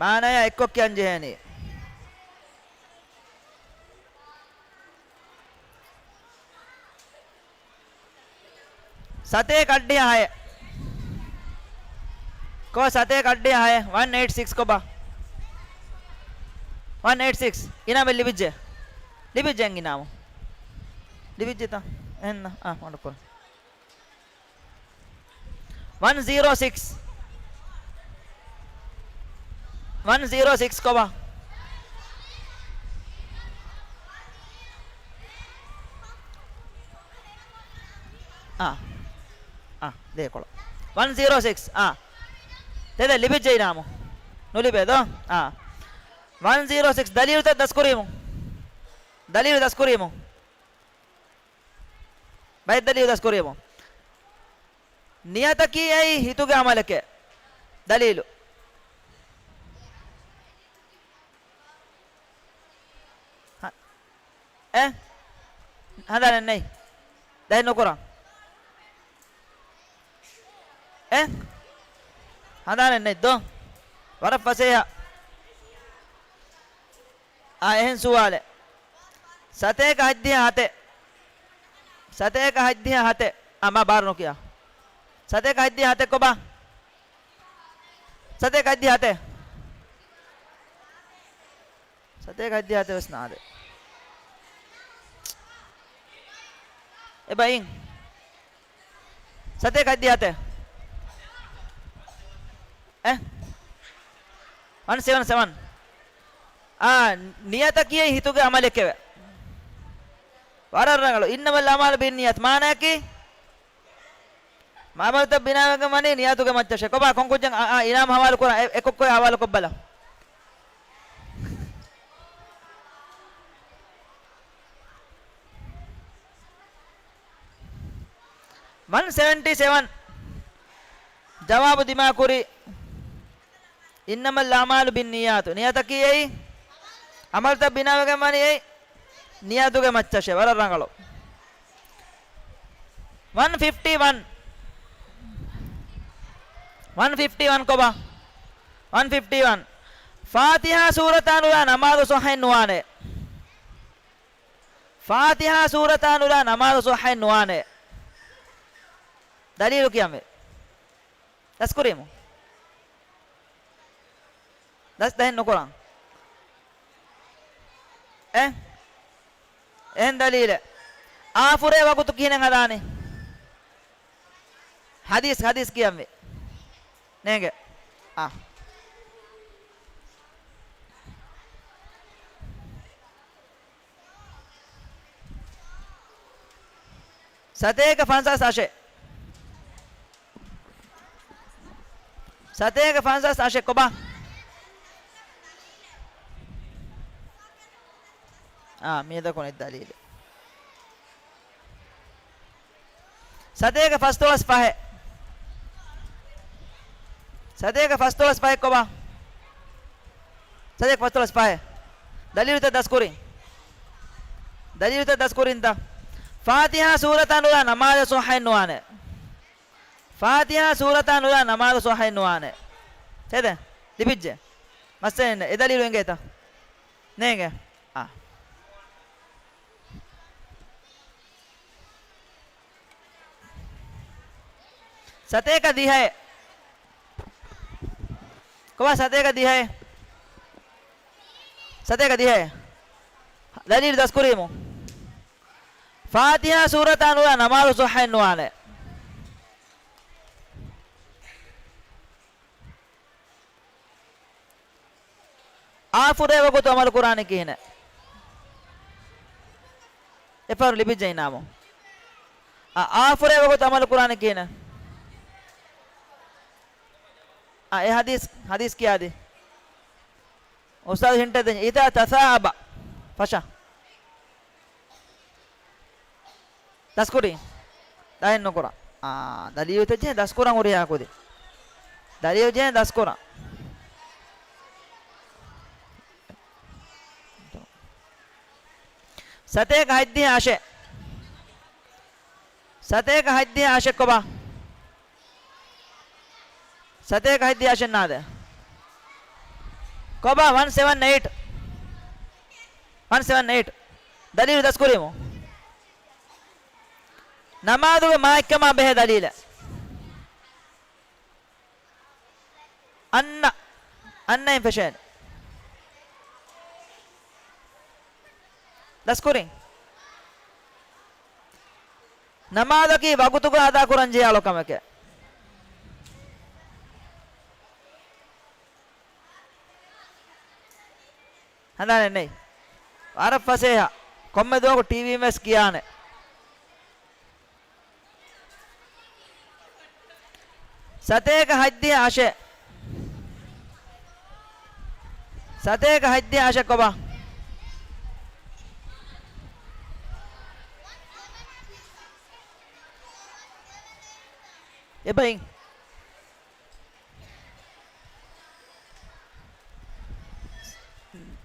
މާނަޔާ އެއްކޮށް ކިޔަން ޖެހޭނީ. ސަތޭކަ އަށްޑިހަ ހައެއް. ކޯ ސަތޭކަ އަށްޑިހަ ހައެއް؟ ވަން އެއިޓް ސިކްސް ކޮބާ؟ ވަން އެއިޓް ސިކްސް. އިނާމެއް ލިބިއްޖެ. ލިބިއްޖެ އިނާމު. ލިބިއްޖެތަ؟ އެހެންނަ. އާ، ވަންޑަފުލް. ވަން ޒީރޯ ސިކްސް. ވަން ޒީރޯ ސިކްސް ކޮބާ؟ އާ. އާ، ދޭކޮޅު. ވަން ޒީރޯ ސިކްސް، އާ. ތެދެއް ލިބިއްޖެ އިނާމު. ނުލިބޭ ދޯ؟ އާ. ވަން ޒީރޯ ސިކްސް، ދަލީލުތައް ދަސްކުރީމު. ދަލީލު ދަސްކުރީމު. ބައެއް ދަލީލު ދަސްކުރީމު. ނިޔަތަކީ އެއީ ހިތުގެ އަމަލެކޭ. ދަލީލު. އެ؟ ހަނދާނެއް ނެތް. ދަހެއް ނުކުރާ. އެ؟ ހަނދާނެއް ނެތް ދޯ؟ ވަރަށް ފަސޭހަ. އާ، އެހެން ސުވާލެއް. ސަތޭކަ ހަތްދިހަ ހަތެއް. ސަތޭކަ ހަތްދިހަ ހަތެއް. އާ، މާ ބާރު ނުކިޔާ. ސަތޭކަ ހަތްދިހަ ހަތެއް ކޮބާ؟ ސަތޭކަ ހަތްދިހަ ހަތެއް. ސަތޭކަ ހަތްދިހަ ހަތެއް ވެސް ނާދޭ. އެބައިން. ސަތޭކަ ހަތްދިހަ ހަތެއް. އެ؟ ވަން ސެވަން ސެވަން. އާ، ނިޔަތަކީ ހިތުގެ އަމަލެކެވެ. ވަރަށް ރަނގަޅު. އިންނަމަލް އަޢްމާލު ބިންނިއްޔާތް މާނައަކީ؟ އަމަލުތައް ބިނާވެގެން ވަނީ ނިޔަތުގެ މައްޗަށޭ. ކޮބާ ކޮން ކުއްޖެއް އާ، އާ، އިނާމް ހަވާލު ކުރާ؟ އެ، އެކޮއްކޮއެ ހަވާލުކޮށްބަލަ. ވަން ސެވެންޓީ ސެވަން. ޖަވާބު ދިމާކުރީ. އިންނަމަލް އަޢްމާލު ބިންނިއްޔާތު. ނިޔަތަކީ އެއީ، އަމަލުތައް ބިނާވެގެން ވަނީ އެއީ، ނިޔަތުގެ މައްޗަށޭ. ވަރަށް ރަނގަޅު. ވަން ފިފްޓީ ވަން. ވަން ފިފްޓީ ވަން ކޮބާ؟ ވަން ފިފްޓީ ވަން. ފާތިޙާ ސޫރަތާ ނުލާ ނަމާދު ޞައްޙައެއް ނުވާނެ. ފާތިޙާ ސޫރަތާ ނުލާ ނަމާދު ޞައްޙައެއް ނުވާނެ. ދަލީލު ކިޔަންވީ. ދަސްކުރީމު. ދަސް ދަހެއް ނުކުރަން. އެ؟ އެހެން ދަލީލެއް. އާފުރޭ ވަގުތު ކިހިނެއް ހަދާނީ؟ ޙަދީޘް، ޙަދީޘް ކިޔަންވީ. ނޭނގެ. އާ. ސަތޭކަ ފަންސާސް އަށެއް. ސަތޭކަ ފަންސާސް އަށެއް ކޮބާ؟ އާ، މިއަދަކު ނެތް ދަލީލެއް. ސަތޭކަ ފަސްދޮޅަސް ފަހެއް. ސަތޭކަ ފަސްދޮޅަސް ފަހެއް ކޮބާ؟ ސަތޭކަ ފަސްދޮޅަސް ފަހެއް. ދަލީލުތައް ދަސްކުރިން. ދަލީލުތައް ދަސްކުރިންތަ؟ ފާތިޙާ ސޫރަތާ ނުލާ ނަމާދު ޞައްޙައެއް ނުވާނެ. ފާތިޙާ ސޫރަތާ ނުލާ ނަމާދު ޞައްޙައެއް ނުވާނެ. ތެދެއް ލިބިއްޖެ. މައްސަލައެއް ނެތް. އެ ދަލީލު އެނގޭތަ؟ ނޭނގެ. އާ. ސަތޭކަ ދިހައެއް. ކޮބާ ސަތޭކަ ދިހައެއް؟ ސަތޭކަ ދިހައެއް. ދަލީލު ދަސްކުރީމު. ފާތިޙާ ސޫރަތާ ނުލާ ނަމާދު ޞައްޙައެއް ނުވާނެ. އާފުރޭ ވަގުތު އަމަލު ކުރާނީ ކިހިނެއް؟ އެފަހަރު ލިބިއްޖެ އިނާމު. އާ، އާފުރޭ ވަގުތު އަމަލު ކުރާނީ ކިހިނެއް؟ އާ، އެ ޙަދީޘް، ޙަދީޘް ކިޔާދި. އުސްތާޛު ހިންޓެއް ދެން. އިޛާ ތަޘާޢަބަ. ފަށަ. ދަސްކުރީ. ދަހެއް ނުކުރާ. އާ، ދަލީލުތައް ޖެހޭ ދަސްކުރަން ހުރިހާ ކުދިން. ދަލީލު ޖެހޭ ދަސްކުރަން. ސަތޭކަ ހަތްދިހަ އަށެއް. ސަތޭކަ ހަތްދިހަ އަށެއް ކޮބާ؟ ސަތޭކަ ހަތްދިހަ އަށެއް ނާދޭ. ކޮބާ؟ ވަން ސެވަން އެއިޓް. ވަން ސެވަން އެއިޓް. ދަލީލު ދަސްކުރީމު. ނަމާދުގެ މާތްކަމާ ބެހޭ ދަލީލެއް. އަންނަ، އަންނައިން ފެށޭނެ. ދަސްކުރިން. ނަމާދަކީ ވަގުތުގަ އަދާކުރަން ޖެހޭ އަޅުކަމެކޭ. ހަނދާނެއް ނެތް. ވަރަށް ފަސޭހަ. ކޮންމެ ދުވަހަކު ޓީވީން ވެސް ކިޔާނެ. ސަތޭކަ ހަތްދިހަ އަށެއް. ސަތޭކަ ހަތްދިހަ އަށެއް ކޮބާ؟ އެބައިން.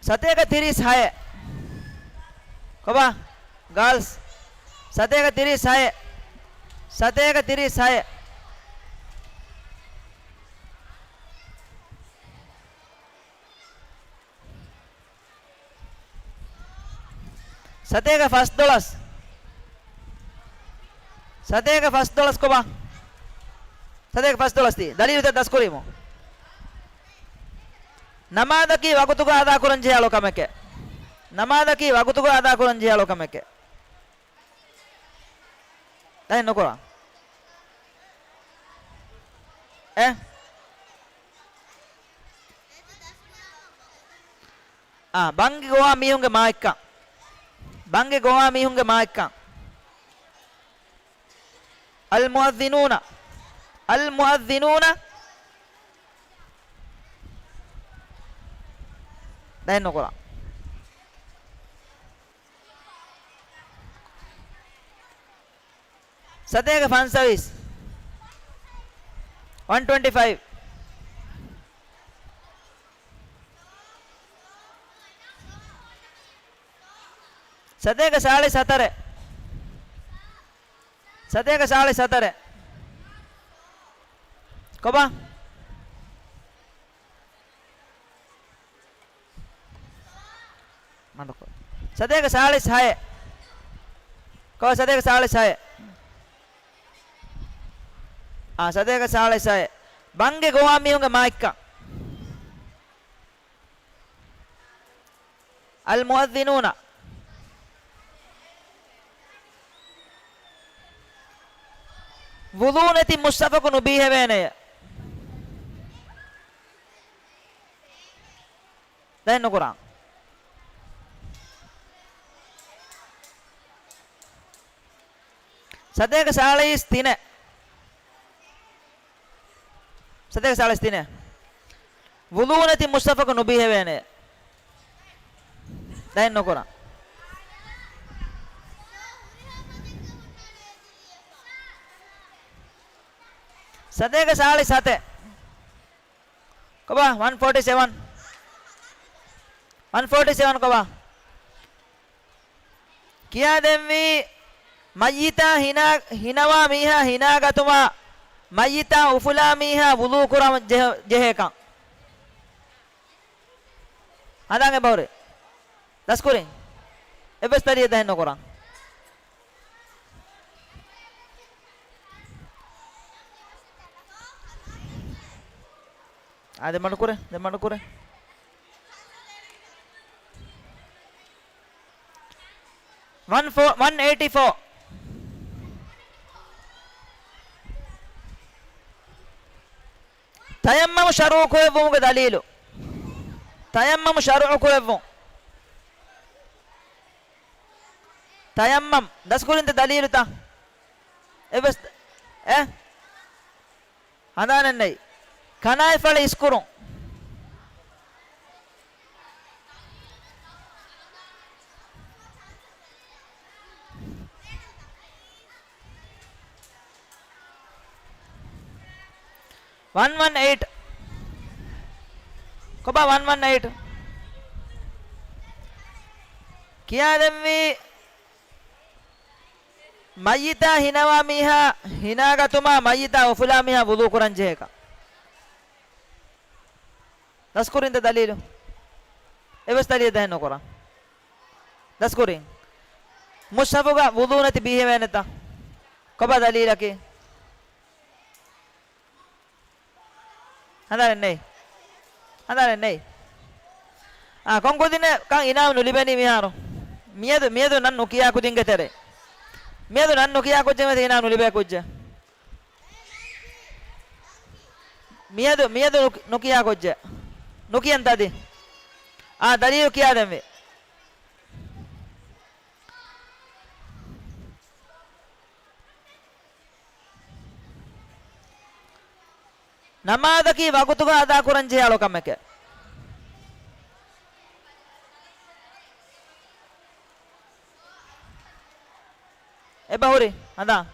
ސަތޭކަ ތިރީސް ހައެއް. ކޮބާ؟ ގާލްސް. ސަތޭކަ ތިރީސް ހައެއް. ސަތޭކަ ތިރީސް ހައެއް. ސަތޭކަ ފަސްދޮޅަސް. ސަތޭކަ ފަސްދޮޅަސް ކޮބާ؟ ސަތޭކަ ފަސްދޮޅަސް ތީ. ދަލީލުތައް ދަސްކުރީމު. ނަމާދަކީ ވަގުތުގަ އަދާކުރަން ޖެހޭ އަޅުކަމެކޭ. ނަމާދަކީ ވަގުތުގަ އަދާކުރަން ޖެހޭ އަޅުކަމެކޭ. ދައެއް ނުކުރާ. އެ؟ އާ، ބަންގި ގޮވާ މީހުންގެ މާތްކަން. ބަންގި ގޮވާ މީހުންގެ މާތްކަން. އަލްމުއައްޒިނޫނަ. އަލްމުއައްޒިނޫނަ. ދައެއް ނުކުރާ. ސަތޭކަ ފަންސަވީސް. ވަން ޓްވެންޓީ ފައިވް. ސަތޭކަ ސާޅީސް ހަތަރެއް. ސަތޭކަ ސާޅީސް ހަތަރެއް. ކޮބާ؟ މަޑުކޮށް. ސަތޭކަ ސާޅީސް ހައެއް. ކޮބާ ސަތޭކަ ސާޅީސް ހައެއް؟ އާ، ސަތޭކަ ސާޅީސް ހައެއް. ބަންގި ގޮވާ މީހުންގެ މާތްކަން. އަލްމުއައްޒިނޫނަ. ވުޟޫ ނެތި މުއްސަފަކު ނުބީހެވޭނެޔެ. ދައެއް ނުކުރާ. ސަތޭކަ ސާޅީސް ތިނެއް. ސަތޭކަ ސާޅީސް ތިނެއް. ވުޟޫ ނެތި މުއްސަފަކު ނުބީހެވޭނެ. ދައެއް ނުކުރާ. ސަތޭކަ ސާޅީސް ހަތެއް. ކޮބާ؟ ވަން ފޯޓީ ސެވަން. ވަން ފޯޓީ ސެވަން ކޮބާ؟ ކިޔާދެންވީ، މައްޔިތާ ހިނާ، ހިނަވާ މީހާ ހިނާގަތުމާ، މައްޔިތާ އުފުލާ މީހާ ވުޟޫ ކުރަން ޖެހ-، ޖެހޭކަން. ހަނދާން އެބަހުރި. ދަސްކުރިން. އެއްވެސް ދަރިއެއް ދަހެއް ނުކުރަން. އާ، ދެ މަޑުކުރޭ، ދެ މަޑުކުރޭ. ވަން ފޯ، ވަން އެއިޓީ ފޯ. ތަޔައްމަމު ޝަރުޢު ކުރެއްވުމުގެ ދަލީލު. ތަޔައްމަމު ޝަރުޢު ކުރެއްވުން. ތަޔައްމަމް. ދަސްކުރިންތަ ދަލީލުތައް؟ އެއްވެސް، އެ؟ ހަނދާނެއް ނެތް. ކަނާތް ފަޅި އިސްކުރުން. ވަން ވަން އެއިޓް. ކޮބާ ވަން ވަން އެއިޓް؟ ކިޔާދެންވީ، މައްޔިތާ ހިނަވާ މީހާ ހިނާގަތުމާ މައްޔިތާ އުފުލާ މީހާ ވުޟޫ ކުރަން ޖެހޭކަން. ދަސްކުރިންތަ ދަލީލު؟ އެއްވެސް ދަލީލެއް ދަހެއް ނުކުރަން. ދަސްކުރިން. މުޞްޙަފުގަ ވުޟޫ ނެތި ބީހެވޭނެތަ؟ ކޮބާ ދަލީލަކީ؟ ހަނދާނެއް ނެތް. ހަނދާނެއް ނެތް. އާ، ކޮން ކުދިންނެއް ކަން އިނާމް ނުލިބެނީ މިހާރު؟ މިއަދު، މިއަދު ނަން ނުކިޔާ ކުދިންގެ ތެރޭ. މިއަދު ނަން ނުކިޔާ ކުއްޖެއް މެދު އިނާމް ނުލިބޭ ކުއްޖެއް. މިއަދު، މިއަދު ނުކި-، ނުކިޔާ ކުއްޖެއް. ނުކިޔަން ތަދި. އާ، ދަލީލު ކިޔާދެންވީ. ނަމާދަކީ ވަގުތުގަ އަދާކުރަން ޖެހޭ އަޅުކަމެކޭ. އެބަހުރި ހަނދާން.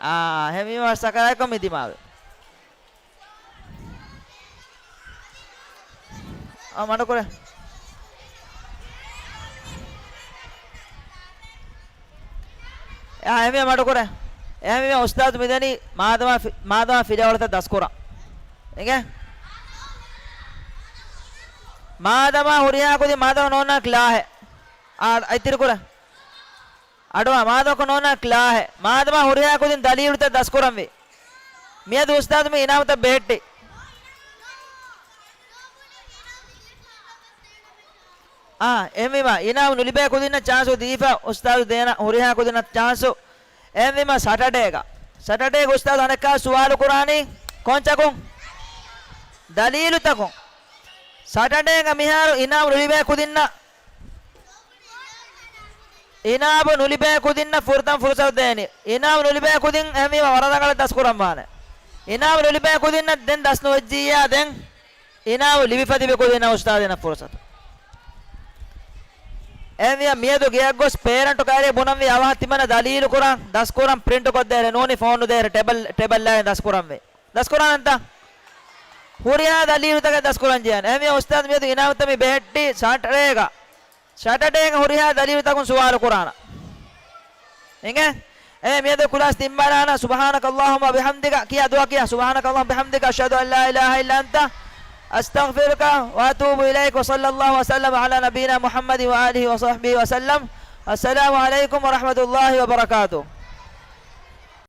އާ، އެހެންވީމަ ސަކަރާތްކޮށް މި ދިމާވެ. އާ، މަޑުކުރޭ. އާ، އެހެންވީމަ މަޑުކުރޭ. އެހެންވީމަ އުސްތާޛު މިދެނީ މާދަމާ ފި-، މާދަމާ ފިލާވަޅުތައް ދަސްކުރަން. އިނގޭ؟ މާދަމާ ހުރިހާ ކުދިން މާދަމާ ނޯންނާ ކްލާހެއް. އާ، އަތްތިރިކުރޭ. އަޑުއަ، މާދަމާ ނޯންނާ ކްލާހެއް. މާދަމާ ހުރިހާ ކުދިން ދަލީލުތައް ދަސްކުރަންވީ. މިއަދު އުސްތާޛު މި އިނާމުތައް ބެހެއްޓި. އާ، އެހެންވީމަ، އިނާމު ނުލިބޭ ކުދިންނަށް ޗާންސު ދީފަ، އުސްތާޛު ދޭނަ ހުރިހާ ކުދިންނަށް ޗާންސު. އެހެންވީމަ ސަޓަޑޭގަ. ސަޓަޑޭގަ އުސްތާޛު އަނެއްކާ ސުވާލު ކުރާނީ ކޮންޗަކުން؟ ދަލީލުތަކުން. ސަޓަޑޭގަ މިހާރު އިނާމު ނުލިބޭ ކުދިންނަށް އިނާމު ނުލިބޭ ކުދިންނަށް ފުރަތަމަ ފުރުސަތު ދޭނީ. އިނާމު ނުލިބޭ ކުދިން އެހެންވީމަ ވަރަށް ރަނގަޅަށް ދަސްކުރަންވާނެ. އިނާމު ނުލިބޭ ކުދިންނަށް ދެން ދަސް ނުވެއްޖިއްޔާ ދެން އިނާމު ލިބިފަ ތިބި ކުދިންނަށް އުސްތާޛު ދޭނަ ފުރުސަތު. އެހެންވީމަ މިއަދު ގެއަށް ގޮސް ޕޭރެންޓު ކައިރިއަށް ބުނަންވީ އަވަހަށް ތިމަންނަ ދަލީލު ކުރަން، ދަސްކުރަން، ޕްރިންޓު ކޮށްދޭރެ ނޫނީ ފޯނު ދޭރެ ޓޭބަލް، ޓޭބަލް ލާގެން ދަސްކުރަންވީ. ދަސްކުރާނަންތަ؟ ހުރިހާ ދަލީލުތަކެއް ދަސްކުރަން ޖެހޭނެ. އެހެންވީމަ އުސްތާޛު މިއަދު އިނާމުތައް މި ބެހެއްޓީ ސަޓަޑޭގަ. ސަޓަޑޭގަ ހުރިހާ ދަލީލުތަކުން ސުވާލު ކުރާނަ. އިނގޭ؟ އެ މިއަދު ކުލާސް ތިން ބަލާނަ. سبحانك اللهم وبحمدك ކިޔާ ދުޢާ ކިޔާ. سبحانك اللهم وبحمدك أشهد أن لا إله إلا أنت أستغفرك وأتوب إليك وصلى الله وسلم على نبينا محمد وآله وصحبه وسلم. السلام عليكم ورحمة الله وبركاته.